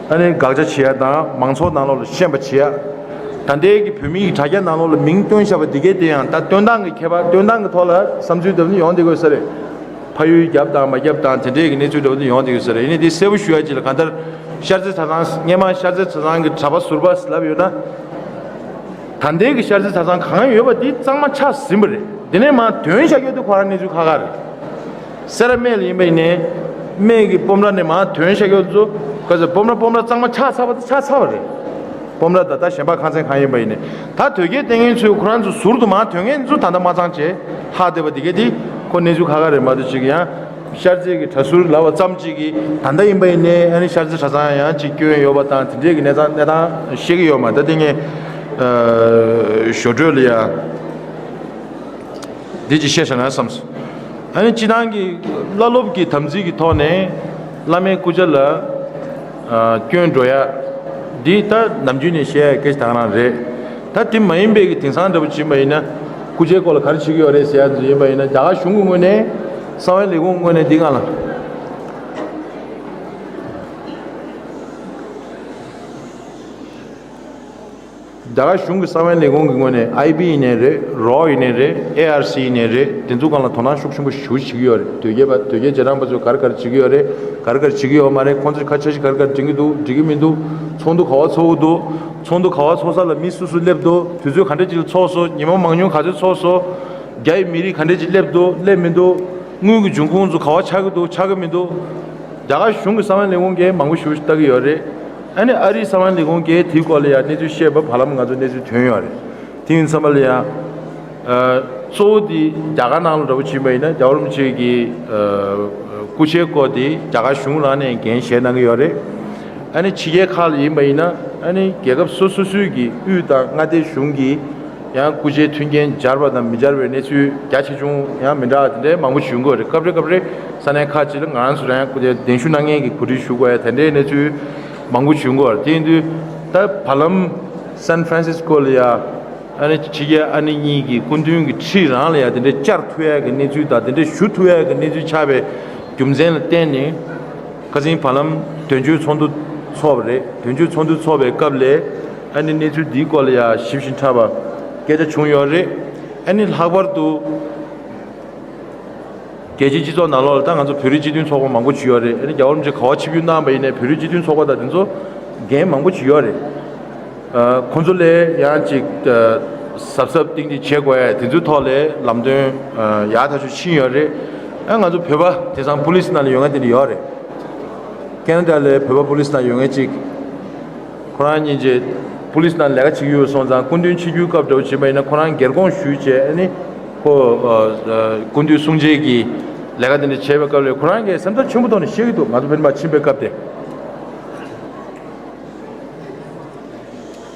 ཨ་ནི་དགག་བྱ་བྱེད་ཡ་དང་། མང་ཚོགས་ནང་ལོགས་ལ་ཤེས་པ་བྱེད་ཡ། ད་ལྟའི་གི་བོད་མིའི་དྲ་རྒྱ་ནང་ལོགས་ལ་མིང་བཏོན་བཞག་པ་འདི་གའི་དེ་ཡང་ད་བཏོན་སྟངས་ཀྱི་ཁྱད་པར། བཏོན་སྟངས་ཀྱི་ཐོག་ལ་བསམ་ཚུལ་འདྲ་པོ་ནི་ཡོང་བསྡད་དགོས་ས་རེད། ཕ་ཡུལ་རྒྱབ་དང་མ་རྒྱབ་དང་དེ་འདྲའི་གི་གནས་ཚུལ་འདྲ་པོ་ནི་ཡོང་བསྡད་དགོས་ས་རེད། ཡིན་ནའི་དེ་གསལ་པོ་ཞུ་ཡ་ཅིག་ལ། གང་ལྟར་ཤར་རྩེ་གྲྭ་ཚང་། སྔས་མ་ཤར་རྩེ་གྲྭ་ཚང་གི་གྲྭ་པ་ཟུར་པ་ལབ་ཡོད་ན། ད་ལྟའི་གི་ཤར་རྩེ་གྲྭ་ཚང་གང་ཡོད་པ་འདི་གཙང་མ་ཆགས་ཟིན་པ་རེད། དེ་ནས་མར་ཐོན་བཞག་ཡོད་དུས་ཁོ་རང་གནས་ཚུལ་ཁག་ཁག་རེད། སེ་ར་སྨད་ལ་ཡིན་པ་ཡིན་ནའི། སྨད་ཀྱི་སྤོམ་ར་ནས་མར་ཐོན་བཞག་ཡོད་ཚོ། ག་ཚོད་སྤོམ་ར་སྤོམ་ར་གཙང་མ་ཆགས་ཚར་བ་དང་ཆགས་ཚར་བ་རེད། སྤོམ་ར་ད་ལྟ་གཞན་པ་ཁང་ཚན་གང་ཡིན་པ་ཡིན་ནའི། ད་དོལ་རྒྱལ་བསྟེན་མཁན་ཚོས་ཁོ་རང་ཚོ་ཟུར་དུ་མར་ཐོན་མཁན་ཚོ་ད་ལྟ་མ་ཚང་བྱས་ལྷག་བསྡད་པ་དེ་གས་དེ་ཁོ་གནས་ཚུལ་ཁག་ཁག་རེད་མ་གཏོགས། ཅིག་ཡང་ཤར་རྩེ་གི་གྲྭ་ཟུར་ལབ་པ་ཙམ་ཅིག་གིས་ད་ལྟ་ཡིན་པ་ཡིན་ནའི་ཨ་ནི་ཤར་རྩེ་གྲྭ་ཚང་ཡང་ཅིག་སྐྱོན་ཡོད་པ་དང་དེ་འདྲས་ཀྱི་གནས་སྟངས་གནས་སྟངས་ཤེས་ཀྱི་ཡོད་མ་རེད། ད་དེ་ངས་ཨ་ཞོར་འཕྲོས་ལ་ཡ། འདི་ཅིག་བཤད་བཞག་ན་བསམས་སོང་། ཨ་ནི་སྤྱི་བཏང་གི་བླ་སློབ་ཀྱི་དམ་ཚིག་གི་ཐོག་ནས་བླ་མའི་སྐུ་ཕྱྭ་ལ་ཨ་སྐྱོན་འགྲོ་ཡ། འདི་ད་ནམ་རྒྱུན་ནས་བཤད་ཡ་སྐད་ཆ་ད་ག་རང་རེད། ད་དེ་མ་ཡིན་པའི་གི་དེང་སང་འདྲ་པོ་བྱེད་པ་ཡིན་ན། སྐུ་ཕྱྭའི་སྐོར་ལ་ག་རེ་བྱེད་ཀྱི་ཡོད་རེད་ཟེར་ཡ་ཡིན་པ་ཡིན་ན། རྒྱ་གར་གཞུང་གི་ངོས་ནས། གསང་བའི་ལས་ཁུངས་ངོས་ནས་འདི་སྒང་ལ། རྒྱ་གར་གཞུང་གི་གསང་བའི་ལས་ཁུངས་ཀྱི་ངོས་ནས། ཨའི་བི་ཡིན་ནའི་རེད། རོ་ཡིན་ནའི་རེད། ཨེ་ཨར་སི་ཡིན་ནའི་རེད། དེ་ཚོ་སྒང་ལ་དོ་སྣང་ཤུགས་ཆེན་པོ་ཞེ་པོ་བྱེད་ཀྱི་ཡོད་རེད། དོལ་རྒྱལ་པ། དོལ་རྒྱལ་རྗེས་འབྲང་པ་ཚོས་ག་རེ་ག་རེ་བྱེད་ཀྱི་ཡོད་རེད། ག་རེ་ག་རེ་བྱེད་ཀྱི་ཡོད་མ་རེད། ཁོང་ཚོས་ཁ་འཆམ་ག་རེ་ག་རེ་འགྲིག་གི་འདུག་འགྲིག་གི་མི་འདུག་ཚོགས་འདུ་ག་པར་ཚོགས་ཀྱི་འདུག་ཚོགས་འདུ་ག་པར་ཚོགས་ས་ལ་མི་སུ་སུ་སླེབས་འདུག་དུས་ཚོད་ག་འདྲ་ཅིག་ལ་ཚོགས་སོང་། ཉི་མ་མང་ཉུང་ག་ཚོད་ཚོགས་སོང་། རྒྱ་ཡི་མི་རིགས་ག་འདྲ་ཅིག་སླེབས་འདུག་སླེབས་མི་འདུག་དངུལ་གྱི་འབྱུང་ཁུངས་ཚོ་ག་པར་ཆགས་ཀྱི་འདུག་ཆགས་ཀྱི་མི་འདུག་རྒྱ་གར་གཞུང་གི་གསང་བའི་ལས་ཁུངས་ཀྱིས་མང་པོ་ཞེ་པོ་ཞིག་ལྟ་གི་ཡོད་རེད། ཨ་ནི་ཨ་རིའི་གསང་བའི་ལས་ཁུངས་ཀྱིས་དེའི་སྐོར་ལ་ཡང་གནས་ཚུལ་བཤད་པ་བར་ལམ་ང་ཚོ་གནས་ཚུལ་ཐོན་ཡོད་རེད། དེ་ཡིན་ཙམ་པ་ལ་ཡང་། ཨ། གཙོ་བོ་དེ་རྒྱ་གར་ནང་ལ་འདྲ་པོ་ཕྱིན་པ་ཡིན་ན། རྒྱལ་བ་རིན་པོ་ཆེ་གི་ཨ་སྐུ་ཕྱྭའི་སྐོར་དེ་རྒྱ་གར་གཞུང་རང་ནས་འགན་བཞེས་གནང་གི་ཡོད་རེད། ཨ་ནི་ཕྱི་རྒྱལ་ཁག་ལ་ཡིན་པ་ཡིན་ན། ཨ་ནི་རྒྱལ་ཁབ་སོ་སོ་སོའི་གི་དབུས་དང་མངའ་སྡེ་གཞུང་གི་ ཡང་སྐུ་ཕྱྭའི་མཐུན་རྐྱེན་སྦྱར་བ་དང་མི་སྦྱར་བའི་གནས་ཚུལ་རྒྱ་ཆེ་ཆུང་ཡང་མི་འདྲ་བ་དེ་འདྲའི་མང་པོ་ཞིག་ཡོང་གི་ཡོད་རེད། སྐབས་རེ་སྐབས་རེ་ས་གནས་ཁག་ཅིག་ལ་ང་རང་ཚོ་རང་ཡང་སྐུ་ཕྱྭའི་གདན་ཞུ་གནང་མཁན་གྱི་གོ་སྒྲིག་ཞུ་དགོས་ཡ་དེ་འདྲའི་གནས་ཚུལ་མང་པོ་ཞིག་ཡོང་གི་ཡོད་རེད། དེ་ཡིན་དུས་ད་བར་ལམ་སན་ཧྥ་རན་སིས་ཀོ་ལ་ཡ་ཨ་ནི་ཕྱི་རྒྱལ་ཨ་ནེ་གཉིས་ཀྱི་སྐུ་མདུན་གྱི་ཁྲི་རང་ལ་ཡ་དེ་འདྲའི་བཅར་ཐུབ་ཡ་གི་གནས་ཚུལ་དང་དེ་འདྲའི་ཞུ་ཐུབ་ཡ་གི་གནས་ཚུལ་ཆགས་པའི་རྒྱུ་མཚན་ལ་བརྟེན་ནས། ཁ་སང་བར་ལམ་དོན་གཅོད་ཚོགས་འདུ་ཚོགས་པ་རེད། དོན་གཅོད་ཚོགས་འདུ་ཚོགས་པའི་སྐབས་ལ་ཨ་ནི་གནས་ཚུལ་འདིའི་སྐོར་ལ་ཡ་ཞིབ་ཞིབ་ཕྲ་བ་སྐད་ཆ་བྱུང་ཡོད་རེད། ཨ་ནི་ལྷག་པར་དུ་རྒྱལ་སྤྱིའི་སྤྱི་ཚོགས་ནང་ལོགས་ལ་ད་ང་ཚོ་བོད་རིགས་སྤྱི་མཐུན་ཚོགས་པ་མང་པོ་ཅིག་ཡོད་རེད། ཨ་ནི་རྒྱལ་བ་རིན་པོ་ཆེ་ག་པར་ཆིབས་བསྒྱུར་གནང་བ་ཡིན་ནའི་བོད་རིགས་སྤྱི་མཐུན་ཚོགས་པ་དང་དེ་ཚོ་འགན་མང་པོ་ཅིག་ཡོད་རེད། ཨ་ཁོང་ཚོ་ལ་ཡང་ཅིག་ཨ་གཟབ་གཟབ་ཏིག་ཏིག་བྱེད་དགོས་ཡ་དེ་ཚོའི་ཐོག་ལ་ལམ་སྟོན་ཨ་ཡག་ཐག་ཆོད་ཕྱིན་ཡོད་རེད། ཨ་ང་ཚོ་བོད་པ་དེང་སང་པུ་ལིས་ནང་ལ་ཡོད་མཁན་དེ་འདྲ་ཡོད་རེད། ཁེ་ན་ཌ་ལ་བོད་པ་པུ་ལིས་ནང་ཡོད་མཁན་ཅིག་ཁོ་རང་སྙིང་རྗེ་པུ་ལིས་ནང་ལས་ཀ་བྱེད་ཀྱི་ཡོད་སོང་ཙང་སྐུ་མདུན་ཆིབས་བསྒྱུར་སྐབས་འདྲ་བོ་བྱེད་པ་ཡིན་ན་ཁོ་རང་སྒེར་དགོངས་ཞུས་བྱས་ཨ་ནི་ཁོ་ཨ་ཨ་སྐུ་མདུན་གསུང་ཆོས་ཀྱི་ལས་ཀ་དེ་འདྲ་བྱེད་པའི་སྐབས་ལ་ཁོ་རང་གིས་སེམས་ཐག་ཆོད་པོ་ཐོག་ནས་བཤད་ཀྱི་འདུག་ང་ཚོ་ཕན་པ་ཕྱིན་པའི་སྐབས་དེ།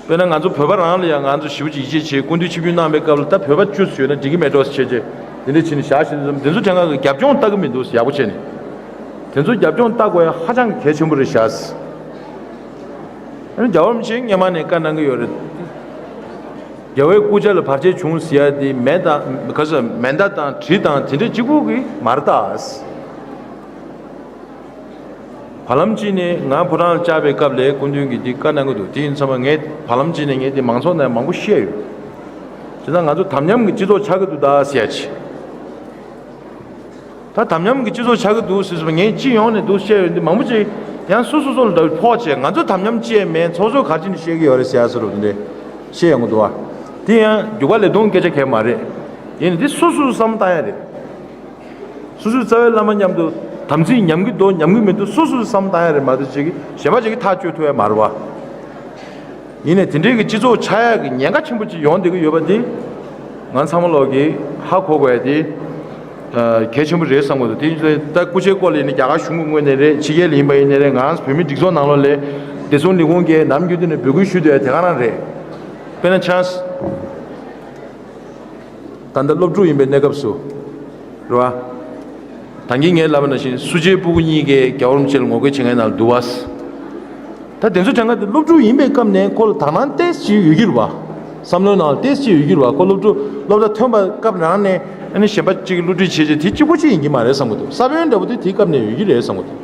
དཔེར་ན་ང་ཚོ་བོད་པ་རང་ལ་ཡང་ང་ཚོ་ཞེ་པོ་ཅིག་ཡིད་ཆེས་བྱེད། སྐུ་མདུན་ཆིབས་བསྒྱུར་གནང་བའི་སྐབས་ལ་ད་བོད་པ་བཅུ་ཙམ་ཡོད་ན་འགྲིག་གི་མེད་འགྲོ་ཟེར་བྱས་བྱས་དེ་འདྲ་བྱས་ནས་བཞག་བཞིན་དུ་འདི་ཚོ་དྲན་ག་གི་རྒྱབ་ལྗོངས་ལྟ་གི་མི་འདུག་ཡག་པོ་བྱས་ནས། དེ་ཚོ་རྒྱབ་ལྗོངས་ལྟ་དགོས་ཡ་ཧ་ཅང་གི་གལ་ཆེན་པོ་རེད་ཤག་ཨ་ནི་རྒྱལ་བ་རིན་པོ་ཆེ་སྔོན་མ་ནས་བཀའ་གནང་གི་ཡོད་རེད། རྒྱལ་བའི་སྐུ་ཕྱྭ་ལ་བར་ཆད་བྱུང་ཟེར་ཡ་དེ་མེ་དང་ག་ས་མེ་མདའ་དང་གྲི་དང་དེ་འདྲ་གཅིག་པུ་གིས་མ་རེད་ད། བར་ལམ་གཅིག་ནས་ང་ཕོ་བྲང་ལ་བཅར་བའི་སྐབས་ལ་སྐུ་མདུན་གྱིས་འདི་བཀའ་གནང་གི་འདུག་དེ་ཡིན་ཙང་ངས་བར་ལམ་གཅིག་ནས་ངས་འདི་མང་ཚོགས་ནང་མང་པོ་བཤད་ཡོད། བྱས་ཙང་ང་ཚོ་དམ་ཉམས་ཀྱི་སྤྱི་ཚོགས་ཆགས་ཀྱི་འདུག་ད་ཟེར་ཡ་ཅིག་ད་དམ་ཉམས་ཀྱི་སྤྱི་ཚོགས་ཆགས་ཀྱི་འདུག་ཟེར་སོང་ངས་སྤྱི་ཡོངས་ནས་འདུག་བཤད་ཡོད་འདི་མང་པོ་ཅིག་ཡང་སོ་སོ་སོ་ལ་འདྲ་བའི་ཕོག་བྱས་ང་ཚོ་དམ་ཉམས་ཅི་ཡང་མེད་ཚོགས་གཙོ་ག་རེ་བྱས་ནས་བཤད་ཀྱི་ཡོད་རེད་ཟེར་ཡ་བཟོ་འདྲ་བཤད་ཡོང་གི་འདུག་བ། དེ་ཡང་རྒྱུ་སྐར་ལས་སྟོང་སྐད་ཆ་གང་ཡང་མ་རེད། ཡིན་ནའི་འདི་སོ་སོ་བསམ་བློ་བཏང་ཡ་རེད། སོ་སོའི་རྩ་བའི་བླ་མ་མཉམ་དུ་དམ་ཚིག་ཉམས་ཀྱི་འདུག་ཉམས་ཀྱི་མི་འདུག་སོ་སོས་བསམ་བློ་བཏང་ཡ་རེད་མ་གཏོགས་ཅིག་གཞན་པ་ཅིག་གིས་ཐག་གཅོད་ཐུབ་ཡ་མ་རེད་བ། ཡིན་ནའི་དེ་འདྲའི་གི་སྤྱི་ཚོགས་ཆགས་ཡ་གི་ཉེན་ཁ་ཆེན་པོ་ཅིག་ཡོང་བསྡད་ཀྱི་ཡོད་པ་འདི་ང་ཚང་མ་ལོག་གིས་ཧ་གོ་དགོས་ཡ་དེ་གལ་ཆེན་པོ་རེད་བསམ་གྱི་འདུག་དེ་ཡིན་ཙང་ད་སྐུ་ཕྱྭའི་སྐོར་ལ་ཡིན་ན་རྒྱ་གར་གཞུང་གི་ངོས་ནས་རེད། ཕྱི་རྒྱལ་ལ་ཡིན་པ་ཡིན་ནའི་རེད། ང་རང་ཚོ་བོད་མིའི་སྒྲིག་འཛུགས་ནང་ལོགས་ལ་བདེ་སྲུང་ལས་ཁུངས་ཀྱིས་ནམ་རྒྱུན་དུ་ནས་འབོད་སྐུལ་ཞུ་སྡོད་ཡ་དེ་ག་རང་རེད། དཔེར་ན་ཆ་ད་ལྟ་སློབ་ཕྲུག་ཡིན་པའི་གནས་སྐབས་སུ་རེད་བ། ད་གིན་ངས་ལབ་པ་ནང་བཞིན་སུ་ཇཱའི་སྤུ་གུ་གཉིས་ཀས་རྒྱལ་བ་རིན་པོ་ཆེ་ལ་ངོ་རྒོལ་བྱེད་མཁན་ནང་འདུག་བ། ད་དེ་ཚོ་དྲན་ག་དེ་སློབ་ཕྲུག་ཡིན་པའི་སྐབས་ནས་ཁོ་ལ་དག་སྣང་ཏོག་ཙམ་ཡོད་ཀྱི་རེད་བ། བསམ་བློའི་ནང་ཏོག་ཙམ་ཡོད་ཀྱི་རེད་བ། ཁོ་སློབ་ཕྲུག་སློབ་གྲྭ་ཐོན་པའི་སྐབས་རང་ནས་ཨ་ནི་གཞན་པ་གཅིག་གིས་བསླུ་བྲིད་བྱེད་བྱེད་དེ་གཅིག་པོ་གཅིག་ཡིན་གྱི་མ་རེད་བསམ་གྱི་འདུག་ས་བོན་འདྲ་པོ་དེ་དེའི་སྐབས་ནས་ཡོད་ཀྱི་རེད་བསམ་གྱི་འདུག་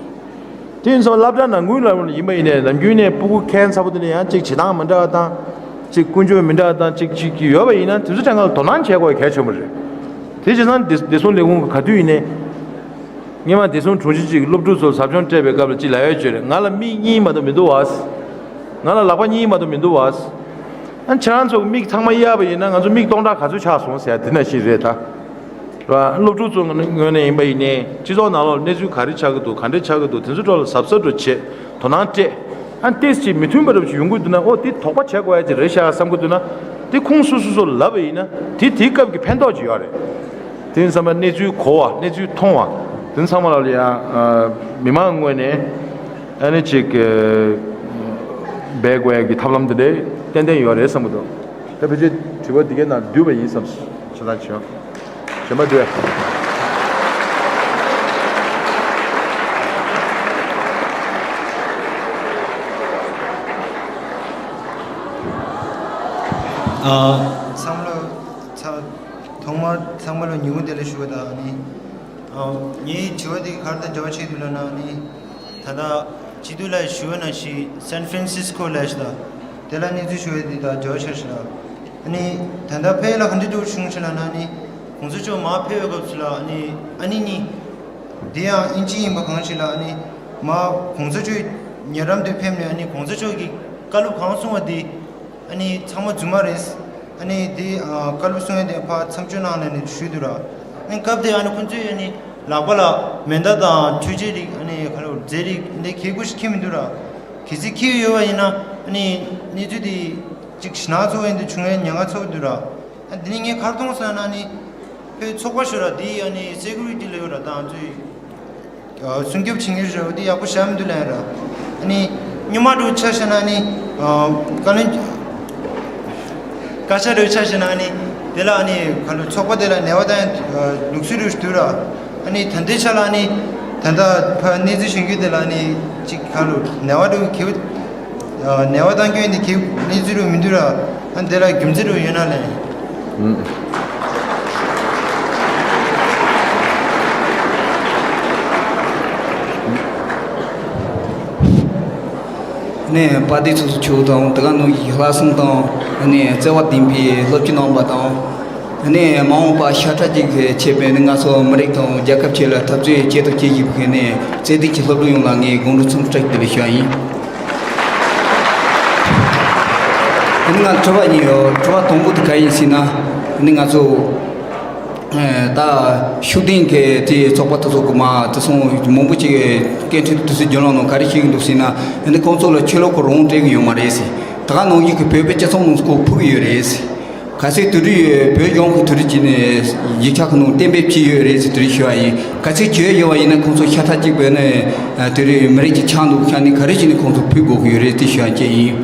དེ་ཡིན་ཙང་སློབ་གྲྭ་ནང་ཁུལ་ལ་ཡིན་པ་ཡིན་ནའི་ནམ་རྒྱུན་ནས་སྤུ་གུ་ཁྱད་མཚར་པོ་དེ་ལ་ཡང་གཅིག་བྱེད་སྟངས་མི་འདྲ་བ་དང་། གཅིག་ཀུན་སྤྱོད་མི་འདྲ་བ་དང་གཅིག་གཅིག་གཅིག་ཡོད་པ་ཡིན་ན་དེ་ཚོ་ཐད་ཀར་ལ་དོ་སྣང་བྱེད་དགོས་གལ་ཆེན་པོ་རེད། དེ་བྱས་ཙང་བདེ་བདེ་སྲུང་ལས་ཁུངས་ཀྱི་ག་དུས་ཡིན་ནའི། སྔོན་མ་བདེ་སྲུང་དྲུང་ཆེ་གཅིག་གིས་སློབ་ཕྲུག་ཚོར་ཟབ་སྦྱོང་སྤྲད་པའི་སྐབས་ལ་གཅིག་ལབ་ཡ་ཅིག་ཡོད་རེད། ང་ལ་མིག་གཉིས་མ་གཏོགས་མི་འདུག་བ། ང་ལ་ལག་པ་གཉིས་མ་གཏོགས་མི་འདུག་བ། ཨ་ཁྱེད་རང་ཚོ་མིག་ཚང་མ་གཡས་པ་ཡིན་ན་ང་ཚོ་མིག་སྟོང་ཕྲག་ག་ཚོད་ཆགས་སོང་ཟེར་ཡ་དེ་ནང་བཞིན་རེད་ད། ར། སློབ་ཕྲུག་ཚོའི་ངོས་ནས་ཡིན་པ་ཡིན་ནའི་སྤྱི་ཚོགས་ནང་ལོགས་གནས་ཚུལ་ག་རེ་ཆགས་ཀྱི་འདུག་ག་འདྲ་ཆགས་ཀྱི་འདུག་དེ་ཚོ་ཐོག་ལ་གཟབ་གཟབ་འདྲ་བྱེད། དོ་སྣང་སྤྲད། ཨ་ཏོག་ཙམ་མི་མཐུན་པ་འདྲ་ཞིག་ཡོང་གི་འདུག་ན་ཨོ་དེ་དོགས་པ་བྱེད་དགོས་ཡ་ཅིག་རེད་ཤག་བསམ་གྱི་འདུག་ན། དེ་ཁོང་སོ་སོ་སོ་ལ་ལབ་པ་ཡིན་ན་དེ་དེའི་སྐབས་ཀྱི་ཕན་ཐོགས་ཅིག་ཡོད་རེད། དེ་ཡིན་ཙང་གནས་ཚུལ་གོ་བ་གནས་ཚུལ་མཐོང་བ་དེ་ཚང་མ་ལ་ཡང་མི་མང་ངོས་ནས་ཨ་ནི་ཅིག་འབད་དགོས་ཡ་གི་ཐབས་ལམ་དེ་འདྲ་ཏན་ཏན་ཡོད་རེད་བསམ་གྱི་འདུག་ད་ཕལ་ཆེར་དྲི་བ་འདི་གའི་ནང་བསྡུས་པ་ཡིན་བསམ། ཞེ་དྲག་བྱོས། གཞན་པ་འདུག་ཨ། ཚང་མ་ལ་ཚ། ཐོག་མར་ཚང་མ་ལ་ཉིན་མོ་བདེ་ལེགས་ཞུ་བ་དང་ཨ་ནི། ཨ། ངའི་དྲི་བ་འདི་ག་རེ་དང་འབྲེལ་བ་ཆགས་འདུག་ལབ་ན་ཨ་ནི། ད་ལྟ་སྤྱི་འཐུས་ལ་ཞུ་བ་ནང་བཞིན་སན་ཧྥ་རན་སིས་ཀོ་ལ་ཞིག་དང་དེ་ལ་གནས་ཚུལ་ཞུ་བའི་དེ་དང་འབྲེལ་བ་ཆགས་ཤིག་ལ། ཨ་ནི་ད་ལྟ་ཕ་གི་ལ་ག་འདྲ་འགྲོ་བྱུང་ཞིག་ལབ་ན་ཨ་ནི་གོང་ས་མཆོག་མར་ཕེབས་པའི་སྐབས་སུ་ལ་ཨ་ནི་ཨ་ནེ་གཉིས། དེ་ཡང་ཨིན་ཇི་ཡིན་པ་གང་ཞིག་ལ་ཨ་ནི་མར་གོང་ས་མཆོག་ཉེ་འགྲམ་དུ་ཕེབས་ནས་ཨ་ནི་གོང་ས་མཆོག་གིས་བཀའ་སློབ་གང་གསུང་བ་དེ། ཨ་ནི་ཚང་མ་རྫུན་མ་རེད། ཨ་ནི་དེ་ཨ་བཀའ་སློབ་གསུང་ཡ་དེ་ཕར་མཚམས་སྦྱོར་གནང་ནས་ནི་ཞུས་འདུག་ར། ཨ་ནི་སྐབས་དེ་ཨ་ནི་ཁོང་ཚོས་ཨ་ནི་ལག་པ་ལ་མེ་མདའ་དང་འཕྲུལ་ཆས་རིགས་ཨ་ནི་ག་ལ་རྫས་རིགས་འདི་གལ་དགོས་ཤིག་ཁྱེར་མི་འདུག་ར། གལ་སྲིད་ཁྱེར་ཡོད་པ་ཡིན་ན་ཨ་ནི་གནས་ཚུལ་དེ་ཅིག་ཞེད་སྣང་ཚོར་བ་ཡིན་དུ་བྱུང་བའི་ཉེན་ཁ་ཚོར་འདུག་ར། ཨ་དེ་ནི་ངས་ག་རེ་མཐོང་སོང་ན་ཨ་ནི་བོད་ཚོགས་པ་ཞུ་ར་དེ་ཨ་ནི་སེ་ཀུ་རི་ཊི་ལ་ཡོད་ར་དང་ཚོས། ཨ་སྲུང་སྐྱོབ་བྱེད་མཁན་རེད་བ། དེ་ཡག་པོ་བཞག་མི་འདུག་ལབ་ཡ་ར། ཨ་ནི་སྔོན་མ་འདྲ་ཆ་བཞག་ན་ཨ་ནི་ཨ་བཀའ་བློན། བཀའ་ཤག་རེ་ཆ་བཞག་ན་ཨ་ནི་དེ་ལ་ཨ་ནི་ཁ་ལོ་ཚོགས་པ་དེ་ལ་ནད་པ་དང་ལུགས་སྲོལ་རུ་བསྡུ་ར། ཨ་ནི་ད་ལྟའི་ཆ་ལ་ཨ་ནི་ད་ལྟ་ཕ་གནས་ཚུལ་ཞུ་རྒྱུ་དེ་ལ་ཨ་ནི་གཅིག་ཁ་ལོ་ནད་པ་རུ་གིའུ་ནད་པ་དང་སྐྱོན་དེ་གིའུ་གནས་ཚུལ་རུ་མི་འདུག་ར། ཨ་ནི་དེ་ལ་རྒྱུ་མཚན་རུ་ཡོད་ན་ལན། ནས་དཔལ་ལྡན་ཚོགས་གཙོ་མཆོག་དང་དེ་ག་ནང་བཞིན་ལྷག་བསམ་དང་ནས་བརྩེ་བ་ལྡན་པའི་སློབ་སྤྱི་རྣམ་པ་དང་ནས་མ་འོངས་པ་ཤ་ཁྲག་གཅིག་ཆད་པའི་ནས་ང་ཚོ་མི་རིགས་དང་རྒྱལ་ཁབ་ཆེད་ལ་འཐབ་རྩོད་བྱེད་ཐུབ་བྱེད་བཞིན་པའི་ནས་བརྩེ་ལྡན་གྱི་སློབ་ཕྲུག་ཡོངས་ལ་ངས་དགོང་དྲོ་འཚམས་འདྲི་བཀྲ་ཤིས་བདེ་ལེགས་ཞུ་བ་ཡིན། ནས་ང་དྲི་བ་གཉིས་ཡོད། དྲི་བ་དང་པོ་དེ་ག་ཡིན་ཟེར་ན་ནས་ང་ཚོ། ད་ཤུགས་ལྡན་གྱི་དེ་ཚོགས་པ་དེ་ཚོ་གི་མ་དེ་སོང་མང་པོ་ཅིག་སྐད་འཕྲིན་དུ་སུ་རྒྱུན་ལ་ནང་ག་རེ་བཤད་ཀྱི་འདུག་ཟེར་ན། ཨ་ནི་ཁོང་ཚོ་ལ་ཆོས་ལུགས་ཀྱི་རང་དབང་སྤྲད་ཀྱི་ཡོད་མ་རེད་ཟེར། ད་ག་ནང་བཞིན་གྱི་བོད་པའི་སྤྱི་ཚོགས་ནང་སྐོར་ཕུག་གི་ཡོད་རེད་ཟེར། གལ་སྲིད་དེ་རིགས་བོད་ལྗོངས་ཀྱི་དེ་རིགས་ཀྱི་ནས་ཡིག་ཆ་ཁོ་ནང་གཏན་འབེབས་བྱས་ཡོད་རེད་ཟེར་དེ་རིགས་ཞུ་བ་ཡིན། གལ་སྲིད་བྱས་ཡོད་པ་ཡིན་ན་ཁོང་ཚོ་ཤ་ཁྲག་གཅིག་པའི་ནས་དེ་རིགས་མི་རིགས་ཀྱི་ཆགས་འདུག་ཤ་ནི་ག་རེ་བྱས་ནས་ཁོང་ཚོ་ཕུད་དགོས་ཀྱི་ཡོད་རེད་དེ་ཞུ་བ་བཅས་ཡིན།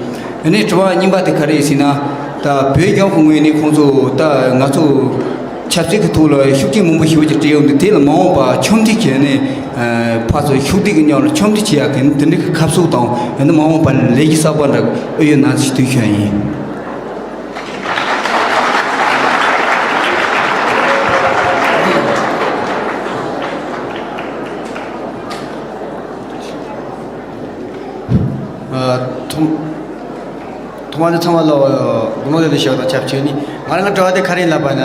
ཨ་ནི་དྲི་བ་གཉིས་པ་དེ་ག་རེ་ཡིན་ཟེར་ན། ད་བོད་ལྗོངས་ཀྱི་ངོས་ནས་ཁོང་ཚོ་ད་ང་ཚོ་ཆབ་སྲིད་ཀྱི་ཐོག་ལ་ཤུགས་རྐྱེན་མང་པོ་ཞེ་པོ་ཅིག་སྤྲད་ཡོང་དུས་དེ་ལ་མ་འོངས་པ་ཕྱོགས་སྒྲིག་བྱས་ནས་ཕར་ཚུར་ཤུགས་སྒྲིག་གི་ཉམས་ལ་ཕྱོགས་སྒྲིག་བྱེད་ཡག་གི་དེ་འདྲའི་གི་ཁ་ཕྱོགས་དང་ཡང་ན་མ་འོངས་པ་ལས་གཞི་གསར་པ་འདྲ་ཨེ་ཡོད་ན་ཞུ་འདོད་ཞུ་ཡ་ཡིན། ཐོག་ཐོག་མ་དེ་ཚང་མ་ལ་དགོངས་པ་ལ་ཞུ་བ་དང་ཆབས་ཅིག་ནི་ང་རང་ལ་དྲི་བ་དེ་ག་རེ་ལབ་པ་ན།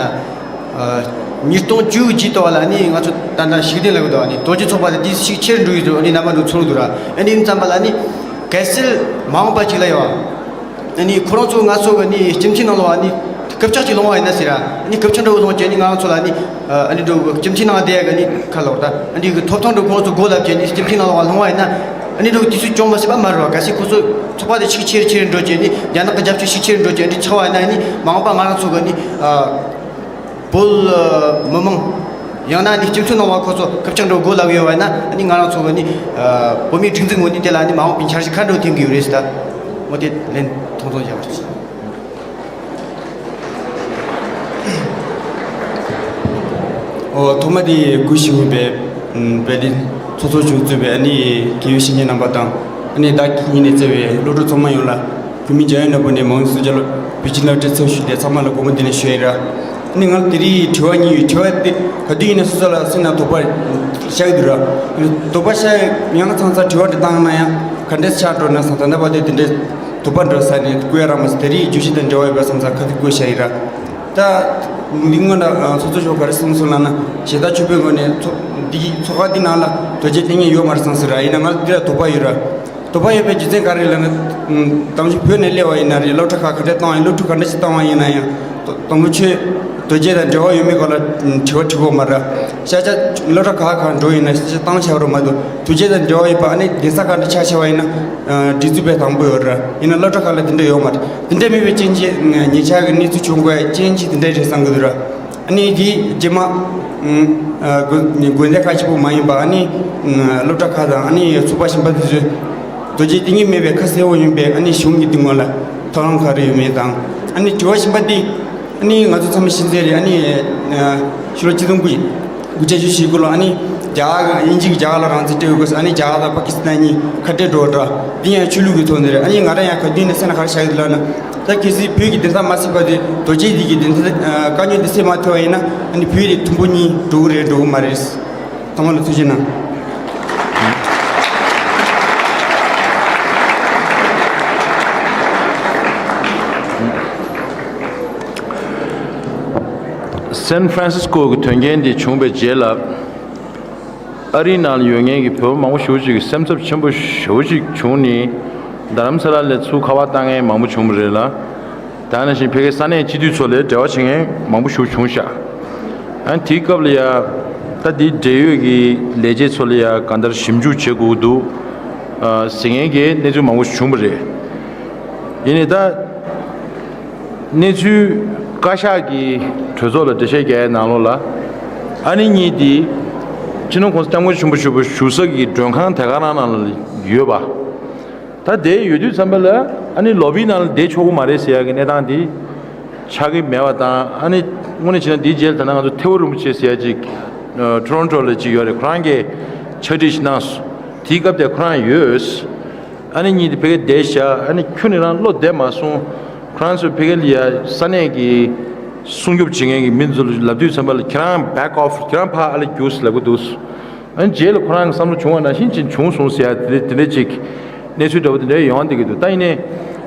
ཉིས་སྟོང་བཅུ་བཞི་དུ་བ་ལ་ནི་ང་ཚོ་ད་ལྟ་ཤུགས་ལྡན་ལབ་གི་འདུག་ནི་རྡོ་རྗེ་ཚོགས་པ་དེ་དེ་ཤུགས་ཆེར་འགྲོ་ཡི་འདུག་ནི་རྣམ་པ་འདུག་ཚོར་འདུག་ར། ཨ་ནི་ཡིན་ཙམ་པ་ལ་ནི་གལ་སྲིད་མ་འོངས་པ་ཅིག་ལ་ཡོད། ཨ་ནི་ཁོ་རང་ཚོ་ང་ཚོ་གི་ནི་སྤྱི་འཐུས་ནང་ལོགས་ཨ་ནི་སྐུ་ཕྱག་ཅིག་ལོང་བ་ཡིན་ན་ཟེར་ར། ཨ་ནི་སྐུ་ཕྱག་འདྲ་བོ་ལོང་བྱས་ནི་ང་རང་ཚོ་ལ་ནི་ཨ་ནི་འགྲོ་སྤྱི་འཐུས་ནང་བསྡད་ཡ་གི་ནི་ཁ་ལོག་ད་ཨ་ནི་གི་ཐོབ་ཐང་འགྲོ་ཁོ་རང་ཚོ་སྒོ་ལབ་བྱས་ནི་སྤྱི་འཐུས་ནང་ལོགས་ལོང་བ་ཡིན་ན་ཨ་ནི་འགྲོ་དུས་ཚོད་གྱོང་མ་སྲིད་པ་མ་རེད་བ། གལ་སྲིད་ཁོ་ཚོ་ཚོགས་པ་དེ་ཤུགས་ཆེར་ཆེར་འགྲོ་བྱས་ནི་རྒྱ་ནག་གི་རྒྱབ་སྐྱོར་ཤུགས་ཆེར་འགྲོ་བྱས་ནི་ཆགས་པ་ཡིན་ན་ནི་མ་འོངས་པ་ང་རང་ཚོ་གི་ནི་ཨ། བོད་མི་མང་ཡང་ན་ནི་སྤྱི་འཐུས་ནང་བ་ཁོ་ཚོ་སྐུ་ཕྱག་འགྲོ་དགོས་ལབ་ཡོད་བ་ན་ནི་ང་རང་ཚོ་གི་ནི་བོད་མིའི་སྒྲིག་འཛུགས་ངོས་ནས་དེ་ལ་ནི་མ་འོངས་པའི་འཆར་གཞི་ག་འདྲ་འཐེན་གི་ཡོད་རེད་ཟེར་ད་འོ་དེ་ལན་ཐུང་ཐུང་བྱ་བ་ཞིག་ཨོ་ཐོག་མ་དེ་གུས་ཞུ་མི་པའི་བལ་དེ་ཚོགས་གཙོ་མཆོག་གཙོས་པའི་ཨ་ནི་དགེ་བའི་བཤེས་གཉེན་རྣམ་པ་དང་ཨ་ནི་བདག་གིས་ཉིད་ནས་བརྩེ་བའི་སློབ་ཕྲུག་ཚང་མ་ཡོངས་ལ། བོད་མི་རྒྱལ་ཡོངས་ནང་བོད་ནས་མང་གཙོ་རྒྱ་ལོ་བོད་སྤྱི་ནང་བྲེལ་ཚབ་ཞུས་ཏེ་ཚང་མ་ལ་དགོངས་པ་འདི་ནས་ཞུ་ཡི་ར། ནི་ང་ལ་དེ་རིང་དྲི་བ་གཉིས་ཡོད། དྲི་བ་དེ་ག་དུས་ཡིན་ན་སོ་སོ་ལ་སེམས་ནང་དོགས་པ་ཤར་གི་འདུག་ར། དོགས་པ་ཤར་ཡང་ཚང་ཚང་དྲི་བ་འདྲི་བཏང་ན་ཡང་ག་འདྲས་ཆགས་འགྲོ་ན་བསམ་ད་ལྟ་བར་དུ་དེ་འདྲས་དོགས་པ་འདྲ་ཟ་ནས་བཀོད་ཡ་རག་མ་སོང་། དེ་རིང་བརྗོད་གཞི་དང་འབྲེལ་བ་ཡོད་པ་བསམ་ཙང་ག་དུས་བཀོད་བཞག་ཡི་ར། ད་འདི་སྔོན་ལ་ཚོགས་གཙོ་མཆོག་ག་རེ་གསུངས་སོང་ལབ་ན་ཞལ་ཏ་ཆོས་འཕེལ་ངོས་ནས་ཚོགས་འདི་ཚོགས་ཁག་འདི་ནང་ལ་དོལ་རྒྱལ་བསྟེན་མཁན་ཡོད་མ་རེད་བསམ་སོང་ར། ཡིན་ན་ང་ལ་འདི་ལ་དོགས་པ་ཡོད་ར། དོགས་པ་ཡོད་པའི་རྒྱུ་མཚན་ག་རེ་ལབ་ན། དང་ཆུ་བོད་ནས་སླེབས་པ་ཡིན་ན་རེད། སློབ་གྲྭ་ཁག་ག་འདྲ་བཏང་བ་ཡིན། སློབ་ཕྲུག་ག་འདྲ་ཞིག་བཏང་བ་ཡིན་ན་ཡང་། དང་པོ་ཆོས་དོལ་རྒྱལ་དང་འབྲེལ་བ་ཡོད་མེད་སྐོར་ལ་དྲི་བ་དྲི་དགོས་མ་རེད། ཤ་ཆ་སློབ་གྲྭ་ཁག་ཁག་འགྲོ་ཡིན་ན་ཤ་ཆ་བཏང་བྱ་རོགས་མ་གཏོགས་དོལ་རྒྱལ་དང་འབྲེལ་བ་ཡོད་པ་ཨ་ནི་གདན་ས་ག་འདྲ་ཆ་བཞག་པ་ཡིན་ན། སྒྲིག་འཛུགས་པས་དང་པོ་ཡོད་རེད། ཡིན་ན་སློབ་གྲྭ་ཁག་ལ་དེ་འདྲ་ཡོད་མ་རེད། དེ་འདྲ་མེད་པའི་རྐྱེན་གྱིས་ཉེ་ཆར་གྱི་གནས་ཚུལ་བྱུང་དགོས་ཡ་རྐྱེན་གྱིས་དེ་འདྲ་རེད་བསམ་གྱི་འདུག་ར། ཨ་ནི་དེའི་རྗེས་མ། ཨ་དགོན་དགོན་སྡེ་ཁག་ཆེ་པོ་མ་ཡིན་པ་ཨ་ནི། སློབ་གྲྭ་ཁག་དང་ཨ་ནི་ཚོགས་པ་གཞན་པ་དེ་ཚོས། རྡོ་རྗེ་དེ་ཉིད་མེད་པའི་ཁ་གསལ་བོ་ཡིན་པས་ཨ་ནི་གཞུང་གི་སྡིངས་ངོ་ལ་ཐོག་ལམ་ག་རེ་ཡོད་མེད་དང་། ཨ་ནི་དྲི་བ་གཞན་པ་འདི། ཨ་ནི་ང་ཚོ་ཚང་མ་ཤེས་གསལ་རེད། ཨ་ནི། ཕྱི་ལོ་ཆིག་སྟོང་དགུ་ཡི་དགུ་བརྒྱ་བཞི་བཅུ་ཞེ་དགུ་ལོ་ཨ་ནི། རྒྱ་གར་དབྱིན་ཇི་གི་རྒྱ་གར་ལ་རང་བཙན་སྤྲད་ཡོད་སྐབས་སུ་ཨ་ནི་རྒྱ་གར་དང་པ་ཀི་སི་ཐན་གཉིས་ཁ་བྲལ་འགྲོ་བ་འདྲ། འདི་ཡང་ཆོས་ལུགས་ཀྱི་ཐོག་ནས་རེད། ཨ་ནི་ང་རང་ཡང་ག་དུས་ནས་སེམས་ལ་ག་རེ་བཞག་གི་འདུག་ལབ་ན། ད་གལ་སྲིད་བོད་ཀྱི་གདན་ས་མ་ཟིན་པ་དེ་རྡོ་རྗེ་གདན་གྱི་གདན་ས་དཀའ་རྙོག་འདི་སེལ་མ་ཐུབ་པ་ཡིན་ན་ཨ་ནི་བོད་དེ་ཐུང་པོ་གཉིས་འགྲོ་གི་རེད་འགྲོ་གི་མ་རེད། ཚང་མ་ལ་ཐུགས་རྗེ་གནང་། སན་ཧྥ་རན་སིས་ཀོ་གི་དོན་རྐྱེན་འདི་བྱུང་བའི་རྗེས་ལ། ཨ་རིའི་ནང་ལ་ཡོད་མཁན་གྱི་བོད་པ་མང་པོ་ཞེ་པོ་ཅིག་གི་སེམས་འཚབ་ཆེན་པོ་ཞེ་པོ་ཅིག་བྱུང་ནས། རྡ་རམ་ས་ལ་ལ་ཚུར་ཁ་པར་བཏང་མཁན་མང་པོ་བྱུང་བ་རེད་ལ། དེ་ནང་བཞིན་ཕ་གིའི་ས་གནས་སྤྱི་འཐུས་ཚོ་ལ་འབྲེལ་བ་བྱེད་མཁན་མང་པོ་ཞེ་པོ་བྱུང་ཤག་ཨ་ནི་དེའི་སྐབས་ལ་ཡ། ད་དེའི་འབྲེལ་ཡོད་ཀྱི་ལས་བྱེད་ཚོ་ལ་ཡ་གང་ལྟར་ཞིབ་འཇུག་བྱེད་དགོས་འདུག་ཨ་ཟེར་མཁན་གྱི་གནས་ཚུལ་མང་པོ་བྱུང་བ་རེད། ཡིན་ནའི་ད། གནས་ཚུལ་བཀའ་ཤག་གི་གྲོས་ཚོགས་ལ་འགྲེལ་བཤད་རྒྱག་ཡའི་ནང་ལོགས་ལ། ཨ་ནི་གཉིས་དེ། སྤྱི་ནོར་༸གོང་ས་༸སྐྱབས་མགོན་ཆེན་པོ་མཆོག་བཞུགས་ས་ཀྱི་མགྲོན་ཁང་དེ་ག་རང་ནང་ལ་ཡོད་པ། ད་དེ་ཡོད་དུས་ཙམ་པ་ལ་ཨ་ནི་ལོ་བིའི་ནང་ལ་བསྡད་ཆོག་གི་མ་རེད་ཟེར་ཡ་གི་གནས་སྟངས་དེ། ཆགས་ཀྱི་མེད་པ་དང་། ཨ་ནི་དངོས་གནས་བྱས་ན་འདིའི་རྗེས་ལ་ད་ནང་ང་ཚོ་ཐེ་བོ་རིན་པོ་ཆེ་ཟེར་ཡ་ཅིག་ཨ་ཊོ་རོན་ཊོ་ལ་ཅིག་ཡོད་རེད། ཁོ་རང་གིས་ཕྱག་བྲིས་ཤིག་གནང་སོང་། དེའི་སྐབས་དེར་ཁོ་རང་ཡོད། ཨ་ནི་གཉིས་དེ་ཕ་གིར་བསྡད་བཞག་ཨ་ནི་ཁྱོན་ནས་རང་བློ་བདེ་མ་སོང་། ཁོ་རང་ཚོས་ཕ་གི་ལ་ཡ་ས་གནས་ཀྱི་སྲུང་སྐྱོབ་བྱེད་མཁན་གྱི་མི་ཚོ་ལ་ལབ་དུས་ཙམ་པ་ལ། ཁྱེད་རང་བེག་ཨོཕ། ཁྱེད་རང་ཕར་ཨ་ལ་རྒྱུགས་ལབ་ཀྱི་འདུག་ཨ་ནི་རྗེས་ལ་ཁོ་རང་གི་བསམ་བློ་བྱུང་བ་ནང་བཞིན་ཅིག་བྱུང་སོང་ཟེར་ཡ་དེ་འདྲ་དེ་འདྲ་ཅིག་གནས་ཚུལ་འདྲ་པོ་དེ་འདྲ་ཡོང་བསྡད་ཀྱི་འདུག་ད་ཡིན་ནའི་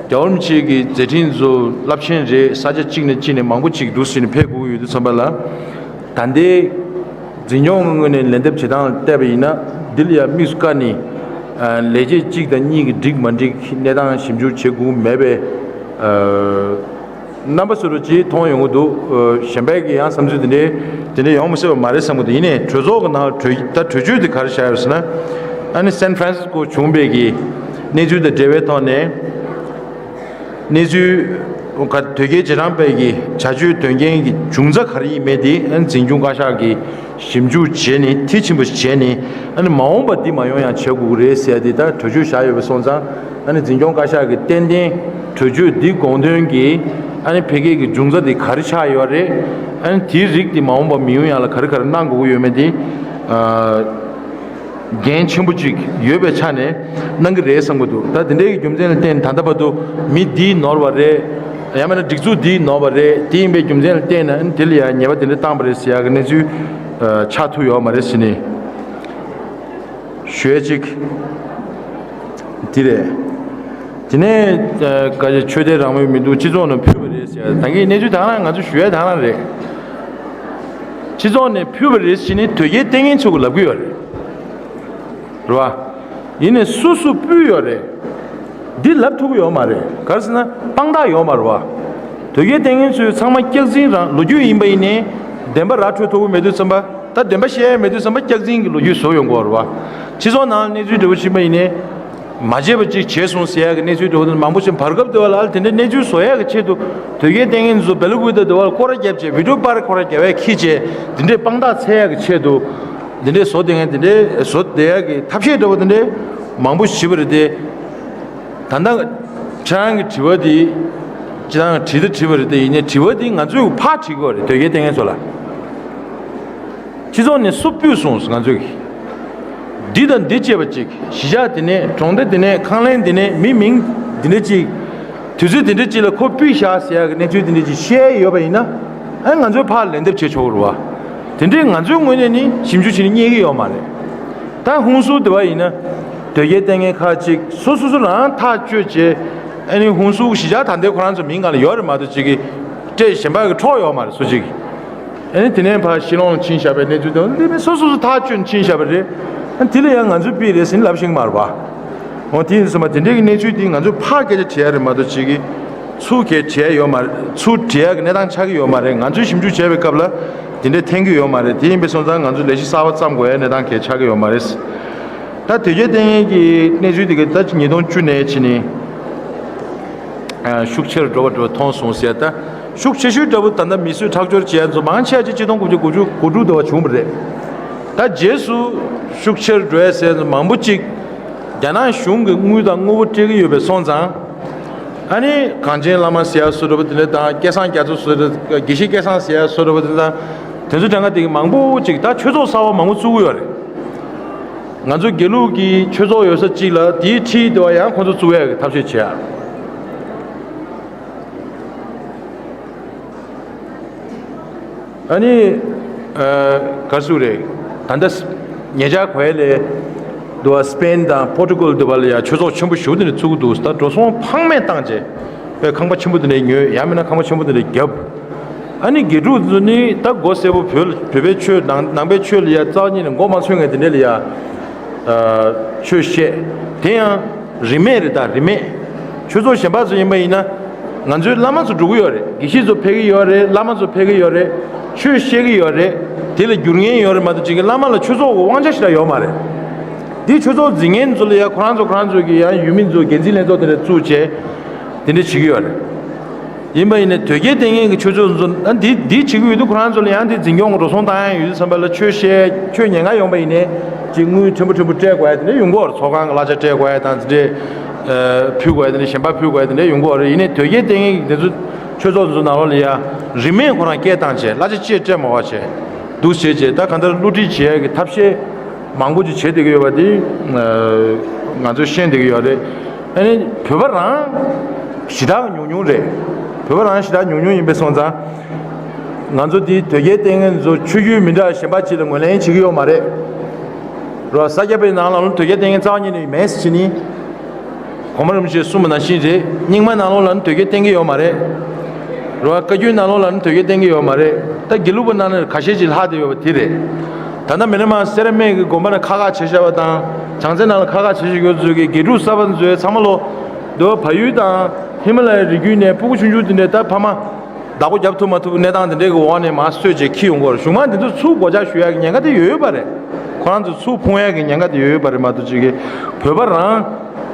རྒྱལ་བ་རིན་པོ་ཆེ་གི་མཛད་འཕྲིན་ཚོ་རླབས་ཆེན་རེད། ས་ཆ་གཅིག་ནས་གཅིག་ནས་མང་པོ་ཅིག་འདུག་ཟེར་ནས་ཕེབས་དགོས་ཀྱི་ཡོད་དུས་ཙམ་པ་ལ། ད་ལྟའི་འཛིན་སྐྱོང་གི་ངོས་ནས་ལན་འདེབས་བྱེད་སྟངས་བལྟས་པ་ཡིན་ན། འདི་ལ་ཡང་དམིགས་སུ་བཀར་ནས་ཨ་ལས་བྱེད་གཅིག་དང་གཉིས་ཀྱིས་འགྲིག་མ་འགྲིག་གནས་སྟངས་ཞིབ་འཇུག་བྱེད་དགོས་མེད་པའི་ཨ་རྣམ་པ་བཟོ་འདྲ་ཅིག་མཐོང་ཡོང་གི་འདུག་ཨ་གཞན་པའི་གི་ཡང་བསམ་ཚུལ་དེ་འདྲའི་དེ་འདྲའི་ཡོང་མི་སྲིད་པ་མ་རེད་བསམ་གི་འདུག་ཡིན་ནའི་གྲོས་ཚོགས་ཀྱི་ནང་ལ་གྲོས་ད་གྲོས་ཆོད་དེ་ག་རེ་བཞག་ཡོད་ཟེར་ན། ཨ་ནི་སན་ཧྥ་རན་སིས་ཀོ་བྱུང་བའི་གི་གནས་ཚུལ་དང་འབྲེལ་བའི་ཐོག་ནས། གནས་ཚུལ། དོལ་རྒྱལ་རྗེས་འབྲང་པའི་གི་བྱ་སྤྱོད་དོན་རྐྱེན་གྱི་འབྱུང་རྩ་ག་རེ་ཡིན་མིན་དེ་ཨ་ནི་འཛིན་སྐྱོང་བཀའ་ཤག་གིས་ཞིབ་འཇུག་བྱས་ནས། མཐིལ་ཕྱིན་པ་ཞིག་བྱས་ནས། ཨ་ནི་མ་འོངས་པ་འདི་མ་ཡོང་ཡང་བྱེད་དགོས་ཀྱི་རེད་ཟེར་ཡ་དེ་ད་གྲོས་ཆོད་བཞག་ཡོད་པ་སོང་ཙང་། ཨ་ནི་འཛིན་སྐྱོང་བཀའ་ཤག་གིས་ཏན་ཏན་གྲོས་ཆོད་འདི་དགོངས་དོན་གྱི་ཨ་ནི་ཕ་གི་གི་འབྱུང་རྩ་དེ་ག་རེ་ཆགས་ཡོད་རེད། ཨ་ནི་དེའི་རིགས་དེ་མ་འོངས་པ་མི་ཡོང་ཡ་ལ་ག་རེ་ག་རེ་གནང་དགོས་ཀྱི་ཡོད་མེད་དེ། ཨ། འགན་ཆེན་པོ་གཅིག་ཡོད་པའི་ཆ་ནས་གནང་གི་རེད་བསམ་གྱི་འདུག་ད་དེ་འདྲའི་རྒྱུ་མཚན་ལ་བརྟེན་ད་ལྟ་བར་དུ་མི་འདིས་ནོར་བ་རེད། ཡང་མིན་ན་སྒྲིག་འཛུགས་འདིས་ནོར་བ་རེད། དེ་ཡིན་པའི་རྒྱུ་མཚན་ལ་བརྟེན་ནས་དེ་ལ་ཡང་ཉེས་པ་དེ་འདྲ་བཏང་བ་རེད་ཟེར་ཡག་གི་གནས་ཚུལ་ཆགས་ཐུབ་ཡོད་མ་རེད་ཟེར་ནས་ཞུ་ཡ་གཅིག་དེ་རེད། དེ་ནས་ཨ་ག་ཆོས་དད་རང་མོས་མི་འདུག་སྤྱི་ཚོགས་ནས་ཕུད་པ་རེད་ཟེར་ཡ་ད་གིན་གནས་ཚུལ་དེ་རང་ང་ཚོས་ཞུ་ཡ་དེ་རང་རེད། སྤྱི་ཚོགས་ནས་ཕུད་པ་རེད་ཟེར་ནས་དོལ་རྒྱལ་བསྟེན་མཁན་ཚོ་གིས་ལབ་གི་ཡོད་རེད། རེད་བ། ཡིན་ནའི་སུ་སུ་ཕུད་ཡོད་རེད། འདི་ལབ་ཐུབ་ཀྱི་ཡོད་མ་རེད། ག་རེ་ཟེར་ན་དཔང་རྟགས་ཡོད་མ་རེད་བ། དོལ་རྒྱལ་བསྟེན་མཁན་ཚོས་ཚང་མ་སྐྱག་རྫུན་རང་ལོ་རྒྱུས་ཡིན་པ་ཡིན་ནའི་བདེན་པ་ར་འཕྲོད་ཐུབ་ཀྱི་མེད་དུས་ཙམ་པ། ད་བདེན་པ་བཤད་ཡ་མེད་དུས་ཙམ་པ་སྐྱག་རྫུན་གྱི་ལོ་རྒྱུས་བཟོ་ཡོང་གི་ཡོད་རེད་བ། སྤྱི་ཚོགས་ནང་གནས་ཚུལ་འདྲ་བོ་ཕྱིན་པ་ཡིན་ནའི། མ་བྱས་པ་ཅིག་བྱས་སོང་ཟེར་ཡག་གི་གནས་ཚུལ་འདྲ་བོ་དེ་མང་པོ་ཞིག་བར་སྐབས་དེ་བ་ལ་དེ་འདྲའི་གནས་ཚུལ་བཟོ་ཡག་གི་ཆེད་དུ་དོལ་རྒྱལ་བསྟེན་མཁན་ཚོ་སྦེ་ལ་ཀུའི་ཏ་དེ་བ་ལ་སྐོར་ར་བརྒྱབ་བྱས། བི་ཌིའོ་པར་སྐོར་ར་རྒྱབ་ཡག་ཁྱི་བྱས། དེ་འདྲའི་དཔང་རྟགས་འཚོལ་ཡག་གི་ཆེད་དུ་དེ་འདྲའི་བཟོ་བསྡད་མཁན་དེ་འདྲའི་བཟོ་བསྡད་ཡག་གི་ཐབས་ཤེས་འདྲ་བོ་དེ་འདྲའི་མང་པོ་ཞིག་བྱས་པ་རེད་དེ། ད་ལྟ་ཁྱེད་རང་གི་དྲི་བ་དེ་ཅི་ལྟར་དྲིས་ད་དྲིས་པ་རེད་དེ། ཡིན་ནའི་དྲི་བ་དེ་ང་ཚོས་ཕར་དྲི་དགོས་རེད། དོལ་རྒྱལ་བསྟེན་མཁན་ཚོ་ལ། སྤྱི་ཚོགས་ནས་སུ་ཕུད་སོང་ང་ཚོས། འདི་དང་འདི་བྱས་པ་ཅིག་གཞིས་ཆགས་དེ་ནས་གྲོང་སྡེ་དེ་ནས་ཁང་གླིང་དེ་ནས་མི་མིང་འདི་འདྲ་ཅིག་དུས་ཚོད་དེ་འདྲ་ཅིག་ལ་ཁོ་ཕུད་བཞག་ཟེར་ཡག་གི་གནས་ཚུལ་དེ་འདྲ་ཅིག་བཤད་ཡོད་པ་ཡིན་ན། ཨ་ང་ཚོས་ཕར་ལན་འདེབས་བྱེད་ཆོག་གི་རེད་བ། དེ་འདྲའི་ང་ཚོའི་ངོས་ནས་ནི་ཞིབ་འཇུག་བྱས་ནས་རྙེད་ཀྱི་ཡོད་མ་རེད། ད་ཧུན་སུར་དེ་བ་ཡིན་ན། དོལ་རྒྱལ་བསྟེན་མཁན་ཁག་ཅིག་སོ་སོ་སོ་རང་ཐག་གཅོད་བྱས། ཨ་ནི་ཧུན་སུར་གཞིས་ཆགས་ད་ལྟའི་ཁོ་རང་ཚོ་མིང་སྒང་ལ་ཡོད་རེད་མ་གཏོགས་ཅིག་གི་སྤྲད་གཞན་པ་གི་འཕྲོག་ཡོད་མ་རེད་སུ་གཅིག་ཨ་ནི་དེ་ནས་ཕར་ཤི་ལོང་ལ་ཕྱིན་བཞག་པའི་གནས་ཚུལ་དང་འདི་མིན་སོ་སོ་སོ་ཐག་གཅོད་ཕྱིན་བཞག་པ་རེད། ཨ་ནི་དེ་ལ་ཡང་ང་ཚོས་ཕུད་རེད་ཟེར་ནས་ལབ་ཤེས་ཀྱི་མ་རེད་པ། འོ་དེ་ཡིན་ཙང་མ་དེ་འདྲའི་གི་གནས་ཚུལ་འདི་ང་ཚོས་ཕར་སྐད་ཆ་དྲི་ཡ་རེད་མ་གཏོགས་ཅིག་གི་ཚུར་སྐད་དྲི་ཡ་ཡོད་མ་རེད། ཚུར་དྲི་ཡ་གི་གནས་སྟངས་ཆགས་ཀྱི་ཡོད་མ་རེད། ང་ཚོས་ཞིབ་འཇུག་བྱས་པའི་སྐབས་ལ་དེ་འདྲའི་འཐེན་གྱི་ཡོད་མ་རེད། དེ་ཡིན་པས་སོང་ཙང་ང་ཚོས་ལས་གཞི་གསར་པ་བརྩམ་དགོས་ཡ་གནས་སྟངས་གལ་ཆགས་ཀྱི་ཡོད་མ་རེད། ད་དོལ་རྒྱལ་བསྟེན་མཁན་གྱི་གནས་ཚུལ་དེ་ག་ད་ཉིས་སྟོང་བཅུ་ནས་ཕྱིན་ནས་ཤུགས་ཆེར་འགྲོ་བ་འགྲོ་བ་མཐོང་སོང་ཟེར། ད་ཤུགས་ཆེ་ཤོས་འདྲ་བོ་ད་ལྟ་མི་གསོད་ཁྲག་སྦྱོར་བྱེད་ཡ་ཚོ་མང་ཆེ་བ་ཅིག་ཆིག་སྟོང་དགུ་བརྒྱ་དགུ་བཅུ་གོ་དྲུག་དུ་བ་བྱུང་བ་རེད། ད་རྗེས་སུ་ཤུགས་ཆེར་འགྲོ་ཡ་ཟེར་ཚོ་མང་པོ་ཅིག་རྒྱ་ནག་གཞུང་གི་དངུལ་དང་དངོས་པོ་སྤྲད་ཀྱི་ཡོད་པས་སོང་ཙང་། ཨ་ནི་གངས་ཅན་བླ་མ་ཟེར་ཡ་བཟོ་འདྲ་བོ་དེ་འདྲ་དང་སྐལ་བཟང་རྒྱ་མཚོ་བཟོ་འདྲ། དགེ་བཤེས་སྐལ་བཟང་ཟེར་ཡ་བཟོ་འདྲ་བོ་དེ་འདྲ་དང་། དེ་ཚོ་གྲངས་ཀ་དེ་གི་མང་པོ་ཅིག་ད་ཆོས་ཚོགས་གསར་པ་མང་པོ་བཙུགས་ཀྱི་ཡོད་རེད། ང་ཚོ་དགེ་ལུགས་ཀྱི་ཆོས་ཚོགས་ཡོད་ས་གཅིག་ལ་དེའི་འཁྲིས་དེ་བ་ཡང་ཁོང་ཚོ་བཙུགས་ཡག་གི་ཐབས་ཤེས་བྱེད་ཡ། ཨ་ནི། ཨ། ག་རེ་ཟེར་རེད། ད་ལྟ་ཉེ་ཆར་གོ་ཡ་ལས། འདི་བ་སི་པེན་དང་པོར་ཊུ་གལ་འདི་བ་ལ་ཡ་ཆོས་ཚོགས་ཆེན་པོ་ཞེ་པོ་དེ་འདྲ་བཙུགས་འདུག་ད་འགྲོ་སོང་ཕངས་མེད་བཏང་བྱས། པའི་ཁང་པ་ཆེན་པོ་དེ་འདྲ་ཉོས། ཡང་མིན་ན་ཁང་པ་ཆེན་པོ་དེ་འདྲ་བརྒྱབ། ཨ་ནི་དགེ་ཕྲུག་ཚོ་ནི་ད་མགོ་སེར་པོ་བོད་ལ་བོད་པའི་ཆོས་ནང་ནང་པའི་ཆོས་ལ་ཡ་རྩ་བ་ཉིད་ནས་མགོ་མ་ཚོས་མཁན་དེ་འདྲ་ལ་ཡ། ཨ། ཆོས་བཤད། དེ་ཡང་རིས་མེད་རེད། ད་རིས་མེད། ཆོས་ཚོགས་གཞན་པ་ཚོ་ཡིན་པ་ཡིན་ན། ང་ཚོའི་བླ་མ་ཚོ་འགྲོ་གི་ཡོད་རེད། དགེ་བཤེས་ཚོ་ཕེབས་ཀྱི་ཡོད་རེད། བླ་མ་ཚོ་ཕེབས་ཀྱི་ཡོད་རེད། ཆོས་བཤད་ཀྱི་ཡོད་རེད། དེ་ལ་བསྒྱུར་མཁན་ཡོད་རེད་མ་གཏོགས་ཅིག་གི་བླ་མ་ལ་ཆོས་ཚོགས་ཀྱི་དབང་ཆ་ཞེ་དྲག་ཡོད་མ་རེད། དེ་ཆོས་ཚོགས་འཛིན་མཁན་ཚོ་ལ་ཡ་ཁོ་རང་ཚོ་ཁོ་རང་ཚོ་གི་ཡང་ཡུལ་མི་ཚོ་འགན་འཛིན་ལྷན་ཚོགས་དེ་འདྲ་བཙུགས་བྱས། དེ་འདྲ་བྱེད་ཀྱི་ཡོད་རེད། ཡིན་པ་ཡིན་ནའི་དོལ་རྒྱལ་བསྟེན་མཁན་གྱི་ཆོས་ཚོགས་ཚོ་ཨ་འདི་འདི་བྱེད་ཀྱི་ཡོད་དུས་ཁོ་རང་ཚོ་ལ་ཡང་དེ་འཛིན་སྐྱོང་གི་འགྲོ་སོང་བཏང་ཡ་ཡོད་དུས་ཙམ་པ་ལ་ཆོས་བཤད། ཆོས་ཉན་ག་ཡོང་པ་ཡིན་ནའི་ཅིག་དངུལ་ཕྲན་བུ་ཕྲན་བུ་སྤྲད་དགོས་ཡ་དེ་འདྲ་ཡོང་གི་ཡོད་རེད། ཚོགས་ཁང་གི་གླ་ཆ་སྤྲད་དགོས་ཡ་དང་དེ་འདྲས། ཨ། ཕུལ་དགོས་ཡ་དེ་འདྲ། གཞན་པ་ཕུལ་དགོས་ཡ་དེ་འདྲ་ཡོང་གི་ཡོད་རེད། ཡིན་ནའི་དོལ་རྒྱལ་བསྟེན་མཁན་གྱི་དེ་ཚོ་ ཆོས་ཚོགས་ཚོའི་ནང་ལོགས་ལ་ཡ་རིན་མེད་ཁོ་རང་སྐད་བཏང་བྱས་གླ་ཆ་ཅེས་སྤྲད་མ་བ་བྱས་འདུག་བྱས་བྱས། ད་གང་ལྟར་བསླུ་བྲིད་བྱེད་ཡ་གི་ཐབས་ཤེས་མང་པོ་ཅིག་བྱེད་བསྡད་ཀྱི་ཡོད་པ་དེ་ང་ཚོས་ཤེས་བསྡད་ཀྱི་ཡོད་རེད། ཨ་ནི་བོད་པ་རང་ཞེ་དྲག་ཉུང་ཉུང་རེད། བོད་པ་རང་ཞེ་དྲག་ཉུང་ཉུང་ཡིན་པས་སོང་ཙང་། ང་ཚོ་འདི་དོལ་རྒྱལ་བསྟེན་མཁན་ཚོ་ཆོས་བརྒྱུད་མི་འདྲ་གཞན་པ་ཅིག་ལ་ངོས་ལེན་བྱེད་ཀྱི་ཡོད་མ་རེད། རོ། ས་སྐྱ་པའི་ནང་ལ་ལ་དོལ་རྒྱལ་བསྟེན་མཁན་རྩ་བ་ཉིད་ནས་མེད་ཟེར་བྱས་ནི། གོང་མ་རིན་པོ་ཆེས་གསུངས་པ་ནང་བཞིན་རེད། རྙིང་མ་ནང་ལོགས་ལ་ནི་དོལ་རྒྱལ་བསྟེན་གྱི་ཡོད་མ་རེད། རོ། བཀའ་བརྒྱུད་ནང་ལོགས་ལ་ནི་དོལ་རྒྱལ་བསྟེན་གྱི་ཡོད་མ་རེད། ད་དགེ་ལུགས་པ་ནང་ནས་ཁ་ཤས་ཅིག་ལྷག་བསྡད་ཡོད་པ་དེ་རེད། ད་ལྟ་མི་རེ་མ་སེ་ར་སྨད་ཀྱི་དགོན་པ་ནང་ཁག་ཁག་བྱེད་བཞག་པ་དང་། བྱང་རྩེ་ནང་ལ་ཁག་ཁག་བྱེད་བཞག་ཡོད་ཚོད་ཀྱི་དགེ་ཕྲུག་གསར་པ་ཚོའི་ཚང་མ་ལོ། འདི་བ་བལ་ཡུལ་དང་ཧི་མ་ལ་ཡའི་རི་རྒྱུད་ནས་སྤུ་གུ་ཆུང་ཆུང་དེ་འདྲའི་ད་ཕ་མ་བདག་པོ་རྒྱབ་ཐུབ་མ་ཐུབ་གནས་སྟངས་དེ་འདྲའི་གི་འོག་ནས་མར་གསོས་བྱས་འཁྱེར་ཡོང་གི་ཡོད་རེད། གཞུག་མ་འདི་ཚོ་ཚུར་སྒོ་ལྕགས་གཞུ་ཡ་གི་ཉེན་ཁ་དེ་ཡོད་ཡོད་པ་རེད། ཁོ་རང་ཚོ་ཚུར་ཕུང་ཡ་གི་ཉེན་ཁ་དེ་ཡོད་ཡོད་པ་རེད་མ་གཏོགས་ཅིག་གི་བོད་པ་རང་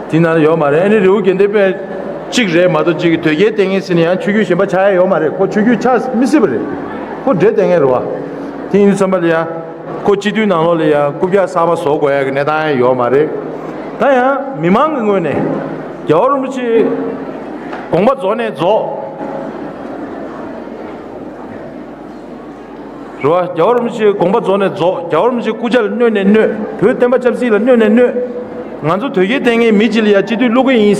དེ་ནང་ཡོད་མ་རེད། ཨ་ནི་རི་བོ་དགེ་ལྡན་པའི་གཅིག་རེད་མ་གཏོགས་ཅིག་གི་དོལ་རྒྱལ་བསྟེན་མཁན་ཟེར་ནས་ཡང་ཆོས་བརྒྱུད་གཞན་པ་ཆགས་ཡ་ཡོད་མ་རེད། ཁོ་ཆོས་བརྒྱུད་ཆགས་མི་སྲིད་པ་རེད། ཁོ་འདྲེ་བསྟེན་མཁན་རེད་བ། དེ་ཡིན་དུས་ཙམ་པ་ལ་ཡ། ཁོ་སྤྱི་འཐུས་ནང་ལོགས་ལ་ཡ་རྐུབ་བཀྱག་གསར་པ་བཟོ་དགོས་ཡ་གི་གནས་སྟངས་ཡང་ཡོད་མ་རེད། ད་ཡང་མི་མང་གི་ངོས་ནས་རྒྱལ་བ་རིན་པོ་ཆེ་དགོངས་པ་རྫོགས་ནས་རྫོགས། རེད་བ། རྒྱལ་བ་རིན་པོ་ཆེ་དགོངས་པ་རྫོགས་ནས་རྫོགས། རྒྱལ་བ་རིན་པོ་ཆེ་སྐུ་ཕྱྭ་ལ་གནོད་ནས་གནོད། བོད་བསྟན་པ་ཆབ་སྲིད་ལ་གནོད་ནས་གནོད། ང་ཚོ་དོལ་རྒྱལ་བསྟེན་མཁན་མི་གཅིག་ལ་ཡ་སྤྱི་འཐུས་བླུག་གི་ཡིན་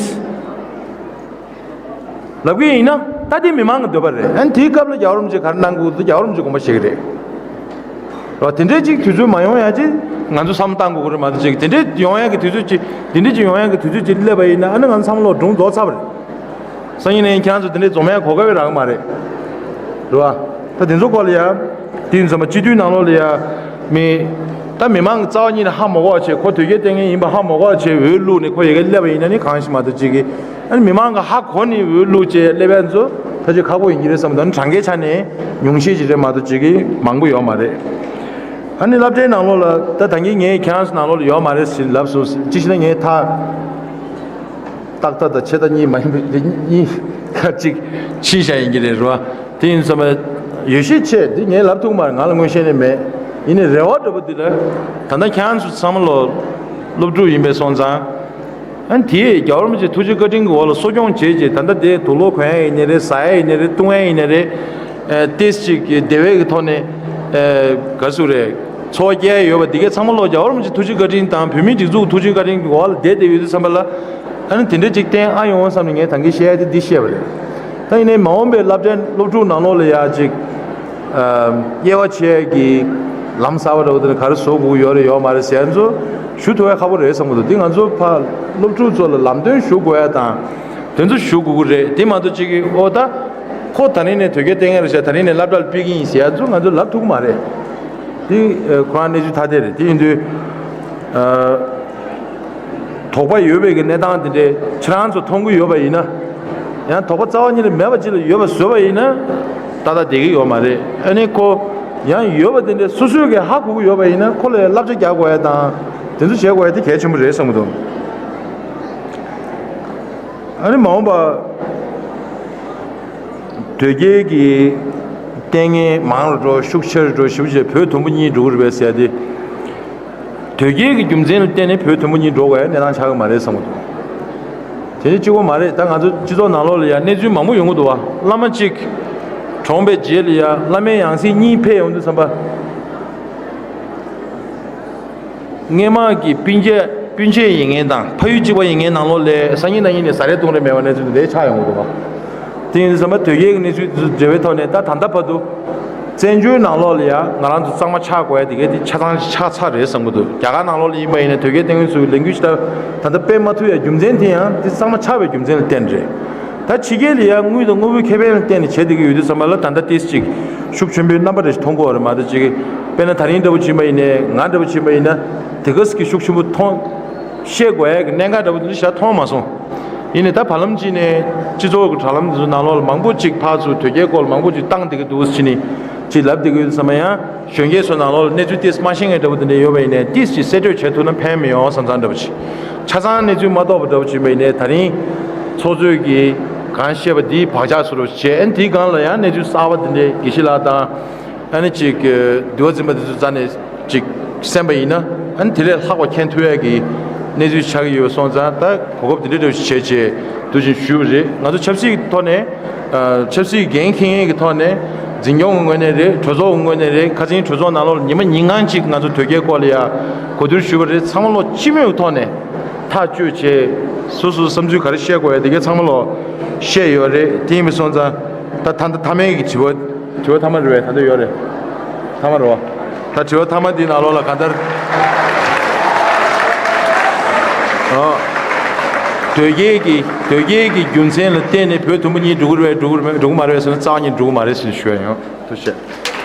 ལབ་གི་ཡིན་ན། ད་དེ་མི་མང་གི་འདོད་པ་རེད། ཨ་ནི་དེའི་སྐབས་ལ་རྒྱལ་བ་རིན་པོ་ཆེ་ག་རེ་གནང་དགོས་འདུག་རྒྱལ་བ་རིན་པོ་ཆེ་དགོངས་པ་བཞེས་ཀྱི་རེད། རེད་བ། དེ་འདྲའི་ཅིག་དུས་ཚོད་མ་ཡོང་ཡ་ཅིག་ང་ཚོ་བསམ་བློ་བཏང་དགོས་ཀྱི་རེད་མ་གཏོགས་ཅིག་དེ་འདྲའི་ཡོང་ཡ་གི་དུས་ཚོད་ཅིག་དེ་འདྲའི་ཅིག་ཡོང་ཡ་གི་དུས་ཚོད་ཅིག་སླེབས་པ་ཡིན་ན། ཨ་ནི་ང་ཚོ་བསམ་བློ་སྒྲུང་རྫོགས་ཚར་བ་རེད། སང་ཉིན་ནས་ཁྱེད་རང་ཚོ་དེ་འདྲའི་འཛོམས་ཡ་གོ་སྐབས་རག་གི་མ་རེད། རེད་བ། ད་དེ་ཚོ་སྐོར་ལ་ཡ། དེ་ཡིན་ཙང་མ་སྤྱི་འཐུས་ནང་ལོགས་ལ་ཡ། མི། ད་མི་མང་གི་རྩ་བ་ཉིད་ནས་ཧ་མ་གོ་བ་བྱས། ཁོ་དོལ་རྒྱལ་བསྟེན་མཁན་ཡིན་པ་ཧ་མ་གོ་བ་བྱས་འོས་བླུགས་ནས་ཁོ་ཡ་གི་སླེབས་པ་ཡིན་ན་ནི་གང་ཞིག་མ་གཏོགས་ཅིག་གི། ཨ་ནི་མི་མང་གི་ཧ་གོ་ནས་འོས་བླུགས་བྱས་སླེབས་ཡ་ཚོ་ད་ཅིག་ཁག་པོ་ཡིན་གྱི་རེད་བསམ་གྱི་འདུག་ཨ་ནི་གྲངས་ཀའི་ཆ་ནས་ཉུང་ཤས་ཅིག་རེད་མ་གཏོགས་ཅིག་གི་མང་པོ་ཡོད་མ་རེད། ཨ་ནི་སློབ་གྲྭའི་ནང་ལོགས་ལ་ད་ད་གིན་ངས་ཁྱེད་རང་ཚོ་ནང་ལོགས་ལ་ཡོད་མ་རེད་ཟེར་ལབ་སོང་། ཅི་ཞིག་ན་ངས་ད་ཏག་ཏག་དང་ཆེ་ད་གཉིས་མ་ཡིན་པའི་གཉིས་ཀ་ཅིག་ཕྱིན་བཞག་ཡིན་གྱི་རེད་རོ། དེ་ཡིན་ཙང་མ་ཡོད་ཤས་ཆེ་དེ་ངས་ལབ་ཐུབ་མ་རེད། ང་ལ་མངོན་ཤེས་ནས་མེད། ཡིན་ནའི་རེ་བ་འདྲ་པོ་འདི་ལ་ད་ལྟ་ཁྱེད་རང་ཚོ་ཚང་མ་ལོ་སློབ་ཕྲུག་ཡིན་པས་སོང་ཙང་། ཨ་ནི་དེས་རྒྱལ་བ་རིན་པོ་ཆེ་ཐུགས་རྗེ་བཀའ་དྲིན་གྱི་འོག་ལ་གསོ་སྐྱོང་བྱས་རྗེས་ད་ལྟ་དེ་དུག་ལོག་གོན་ཡ་ཡིན་ནའི་རེད། ཟ་ཡ་ཡིན་ནའི་རེད། བཏུང་ཡ་ཡིན་ནའི་རེད། ཨ་ཏེས་ཅིག་གི་དེ་བས་ཀྱི་ཐོག་ནས་ཨ་ག་ཟེར་རེད། འཚོ་བ་སྐྱེལ་ཡ་ཡོད་པ་འདི་གའི་ཚང་མ་ལོ་རྒྱལ་བ་རིན་པོ་ཆེ་ཐུགས་རྗེ་བཀའ་དྲིན་དང་བོད་མིའི་སྒྲིག་འཛུགས་ཐུགས་རྗེ་བཀའ་དྲིན་གྱི་འོག་ལ་བསྡད་བསྡད་ཡོད་དུས་ཙམ་པ་ལ། ཨ་ནི་དེ་འདྲ་ཅིག་བསྟན་ཨ་ཡོང་བསམ་ནས་ངས་ད་གིན་བཤད་ཡ་དེ་འདི་བཤད་པ་རེད། ད་ཡིན་ནའི་མ་འོངས་པའི་སློབ་གྲྭ་སློབ་ཕྲུག་ནང་ལོགས་ལ་ཡ་ཅིག་ཨ་དབྱེ་བ་ཕྱེ་ཡ་གི་ལམ་གསར་པ་འདྲ་བོ་དེ་ནི་ག་རེ་བཟོ་དགོས་ཀྱི་ཡོད་རེད་ཡོད་མ་རེད་ཟེར་ཡ་ཚོ་ཞུ་ཐུབ་ཡ་ཁག་པོ་རེད་བསམ་གྱི་འདུག་འདི་ང་ཚོ་ཕར་སློབ་ཕྲུག་ཚོ་ལ་ལམ་སྟོན་ཞུ་དགོས་ཡ་དང་དེ་ཚོ་ཞུ་དགོས་ཀྱི་རེད། དེ་མ་གཏོགས་ཅིག་གི་ཨོ་ད་ཁོ་ད་རིང་ནས་དོལ་རྒྱལ་བསྟེན་མཁན་རེད་ཤག་ད་རིང་ནས་སློབ་གྲྭ་ལ་ཕུད་ཀྱི་ཡིན་ཟེར་ཡ་ཚོ་ང་ཚོ་ལབ་ཐུབ་ཀྱི་མ་རེད། དེ་ཨ་ཁོ་རང་གནས་ཚུལ་ཐ་དད་རེད། དེ་ཡིན་དུས་ཨ་དོགས་པ་ཡོད་པའི་གི་གནས་སྟངས་དེ་འདྲས་ཁྱེད་རང་ཚོ་མཐོང་གི་ཡོད་པ་ཡིན་ན། ཡང་དོགས་པ་རྩ་བ་ཉིད་ནས་མེད་པ་ཅིག་ལ་ཡོད་པ་བཟོས་པ་ཡིན་ན་ཏག་ཏག་བསྡད་ཀྱི་ཡོད་མ་རེད། ཨ་ནི་ཁོ་ཡང་ཡོད་པ་དེ་འདྲས་སོ་སོས་གི་ཧ་གོ་གི་ཡོད་པ་ཡིན་ན་ཁོ་ལ་བསླབ་བྱ་རྒྱག་དགོས་ཡ་དང་དེ་ཚོ་བྱེད་དགོས་ཡ་དེ་གལ་ཆེན་པོ་རེད་བསམ་གྱི་འདུག་ཨ་ནི་མ་འོངས་པ། དོལ་རྒྱལ་གྱི་བསྟེན་མཁན་མང་རུ་འགྲོ། ཤུགས་ཆེ་རུ་འགྲོ། ཞེ་པོ་ཅིག་བོད་དུམ་བུ་གཉིས་འགྲོ་གི་རེད་པས་ཟེར་ཡ་དེ། དོལ་རྒྱལ་གྱི་རྒྱུ་མཚན་ལ་བརྟེན་ནས་བོད་དུམ་བུ་གཉིས་འགྲོ་དགོས་ཡ་གནས་སྟངས་ཆགས་ཀྱི་མ་རེད་བསམ་གྱི་འདུག་དེ་ནི་གཅིག་པོ་མ་རེད། ད་ང་ཚོ་སྤྱི་ཚོགས་ནང་ལོགས་ལ་ཡ་གནས་ཚུལ་མང་པོ་ཡོང་གི་འདུག་བ། བླ་མ་གཅིག་གྲོངས་པའི་རྗེས་ལ་ཡ་བླ་མའི་ཡང་སྲིད་གཉིས་ཕེབས་ཡོང་དུས་ཙམ་པ། སྔས་མ་གི་སྤུན་མཆེད་སྤུན་མཆེད་ཡིན་མཁན་དང་ཕ་ཡུལ་གཅིག་པ་ཡིན་མཁན་ནང་ལོགས་ལ་སང་ཉིན་གནངས་ཉིན་ནས་ཟ་རེས་བཏུང་རེས་མེད་པ་གནས་ཚུལ་འདི་འདྲའི་ཆགས་ཡོང་གི་འདུག་བ། དེ་ཡིན་དུས་ཙམ་པ་དོལ་རྒྱལ་གྱི་གནས་ཚུལ་འདི་ཚོ་འབྲེལ་བའི་ཐོག་ནས་ད་ད་ལྟ་བར་དུ་བཙན་བྱོལ་ནང་ལོགས་ལ་ཡ་ང་རང་ཚོ་གཙང་མ་ཆགས་དགོས་ཡ་དེ་གའི་དེ་ཆ་ཚང་ཆགས་ཚར་རེད་བསམ་གྱི་འདུག་རྒྱ་གར་ནང་ལོགས་ལ་ཡིན་པ་ཡིན་ན་དོལ་རྒྱལ་བསྟེན་མཁན་ཚོའི་ལས་འགུལ་ཞིག་ད་ད་ལྟ་སྤེལ་མ་ཐུབ་ཡ་རྒྱུ་མཚན་དེ་ཡང་དེ་གཙང་མ་ཆགས་པའི་རྒྱུ་མཚན་ལ་བརྟེན་རེད། ད་ཕྱི་རྒྱལ་ལ་ཡང་དངུལ་དང་དངོས་པོའི་ཁེ་ཕན་ལ་བརྟེན་ནས་བྱེད་བསྡད་ཀྱི་ཡོད་དུས་ཙམ་པ་ལ་ད་ལྟ་ཏིས་ཅིག་ཤུགས་ཆེན་པོའི་རྣམ་པ་རེ་ཞིག་མཐོང་གི་ཡོད་རེད་མ་གཏོགས་ཅིག་དཔེར་ན་ད་རིང་འདྲ་པོ་ཕྱིན་པ་ཡིན་ནའི་ང་འདྲ་པོ་ཕྱིན་པ་ཡིན་ན་དེ་ག་ཙམ་གྱི་ཤུགས་ཆེན་པོ་མཐོང་བཤད་དགོས་ཡ་གི་གནད་འགག་འདྲ་པོ་དེ་འདྲ་ཞིག་མཐོང་མ་སོང་། ཡིན་ནའི་ད་བར་ལམ་གཅིག་ནས་སྤྱི་ཚོགས་ཀྱི་དྲ་ལམ་དེ་ཚོ་ནང་ལོགས་ལ་མང་པོ་ཅིག་ཕར་ཚུར་དོལ་རྒྱལ་སྐོར་ལ་མང་པོ་ཅིག་བཏང་བསྡད་ཀྱི་འདུག་ཟེར་ནས་ཅིག་ལབ་བསྡད་ཀྱི་ཡོད་དུས་ཙམ་པ་ཡང་། གཞོན་སྐྱེས་ཚོ་ནང་ལོགས་ལ་གནས་ཚུལ་ཏིས་མ་ཤེས་མཁན་འདྲ་པོ་དེ་འདྲ་ཡོད་པ་ཡིན་ནའི་ཏིས་ཅིག་གསལ་བཀྲོལ་བྱེད་ཐུབ་ན་ཕན་མི་ཡོང་བསམ་བསམ་འདྲ་པོ་ཅིག་ཆ་ཚང་གནས་ཚུལ་མ་རྟོགས་པ་འདྲ་པོ་ཅིག་ཡིན་པ་ཡིན་ནའི་ད་རིང་ཚོགས་གཙོས་ཀྱིས་གང་བཤད་པ་འདིའི་བག་ཆགས་བཟོ་འདྲ་པོ་ཅིག་བྱས། ཨ་ནི་དེའི་སྒང་ལ་ཡང་གནས་ཚུལ་གསར་པ་དེ་འདྲའི་དགེ་བཤེས་ལགས་དང་ཨ་ནི་ཅིག་འདུལ་བ་འཛིན་པ་དེ་ཚོ་རྩ་ནས་ཅིག་གསན་པ་ཡིན་ན་ཨ་ནི་དེ་ལས་ལྷག་པ་མཁྱེན་ཐུབ་ཡས་ཀྱི་ གནས་ཚུལ་ཆགས་ཀྱི་ཡོད་སོང་ཙང་ད་གོ་སྐབས་དེ་འདྲ་འདྲ་བྱས་བྱས་འདུག་ཅིང་ཞུས་པ་རེད། ང་ཚོ་ཆབ་སྲིད་ཀྱི་ཐོག་ནས་ཆབ་སྲིད་འགན་འཁྱེར་མཁན་གྱི་ཐོག་ནས་འཛིན་སྐྱོང་གི་ངོས་ནས་རེད། གྲོས་ཚོགས་ཀྱི་ངོས་ནས་རེད། ཁ་སང་གྲོས་ཚོགས་ནང་ལོགས་ལ་ཉི་མ་ཉིན་གང་གཅིག་ང་ཚོ་དོལ་རྒྱལ་སྐོར་ལ་ཡ་གོ་བསྡུར་ཞུས་པ་རེད། ཚང་མ་ལོ་སྤྱི་མོས་ཐོག་ནས་ཐག་གཅོད་བྱས། སོ་སོའི་བསམ་ཚུལ་ག་རེ་བཤད་དགོས་ཡ་དེ་གའི་ཚང་མ་ལོ་བཤད་ཡོད་རེད། དེ་ཡིན་པ་སོང་ཙང་ད་ད་ལྟ་མཐའ་མའི་གི་དྲི་བ་དྲི་བ་མཐའ་མ་རེད་པས། ད་ལྟ་ཡོད་རེད། མཐའ་མ་རེད་པ། ད་དྲི་བ་མཐའ་མ་འདི་ནང་ལོགས་ལ་གང་ལྟར་ཨ་དོལ་རྒྱལ་གྱི་དོལ་རྒྱལ་གྱི་རྒྱུ་མཚན་ལ་བརྟེན་ནས་བོད་དུམ་བུ་གཉིས་འགྲོ་གི་རེད་པས། འགྲོ་གི་རེད་པས། འགྲོ་གི་མ་རེད་པས་ཟེར་ན་རྩ་བ་ཉིད་འགྲོ་གི་མ་རེད་ཟེར་ནས་ཞུ་ཡ་ཡིན། ཐུགས་རྗེ་ཆེ།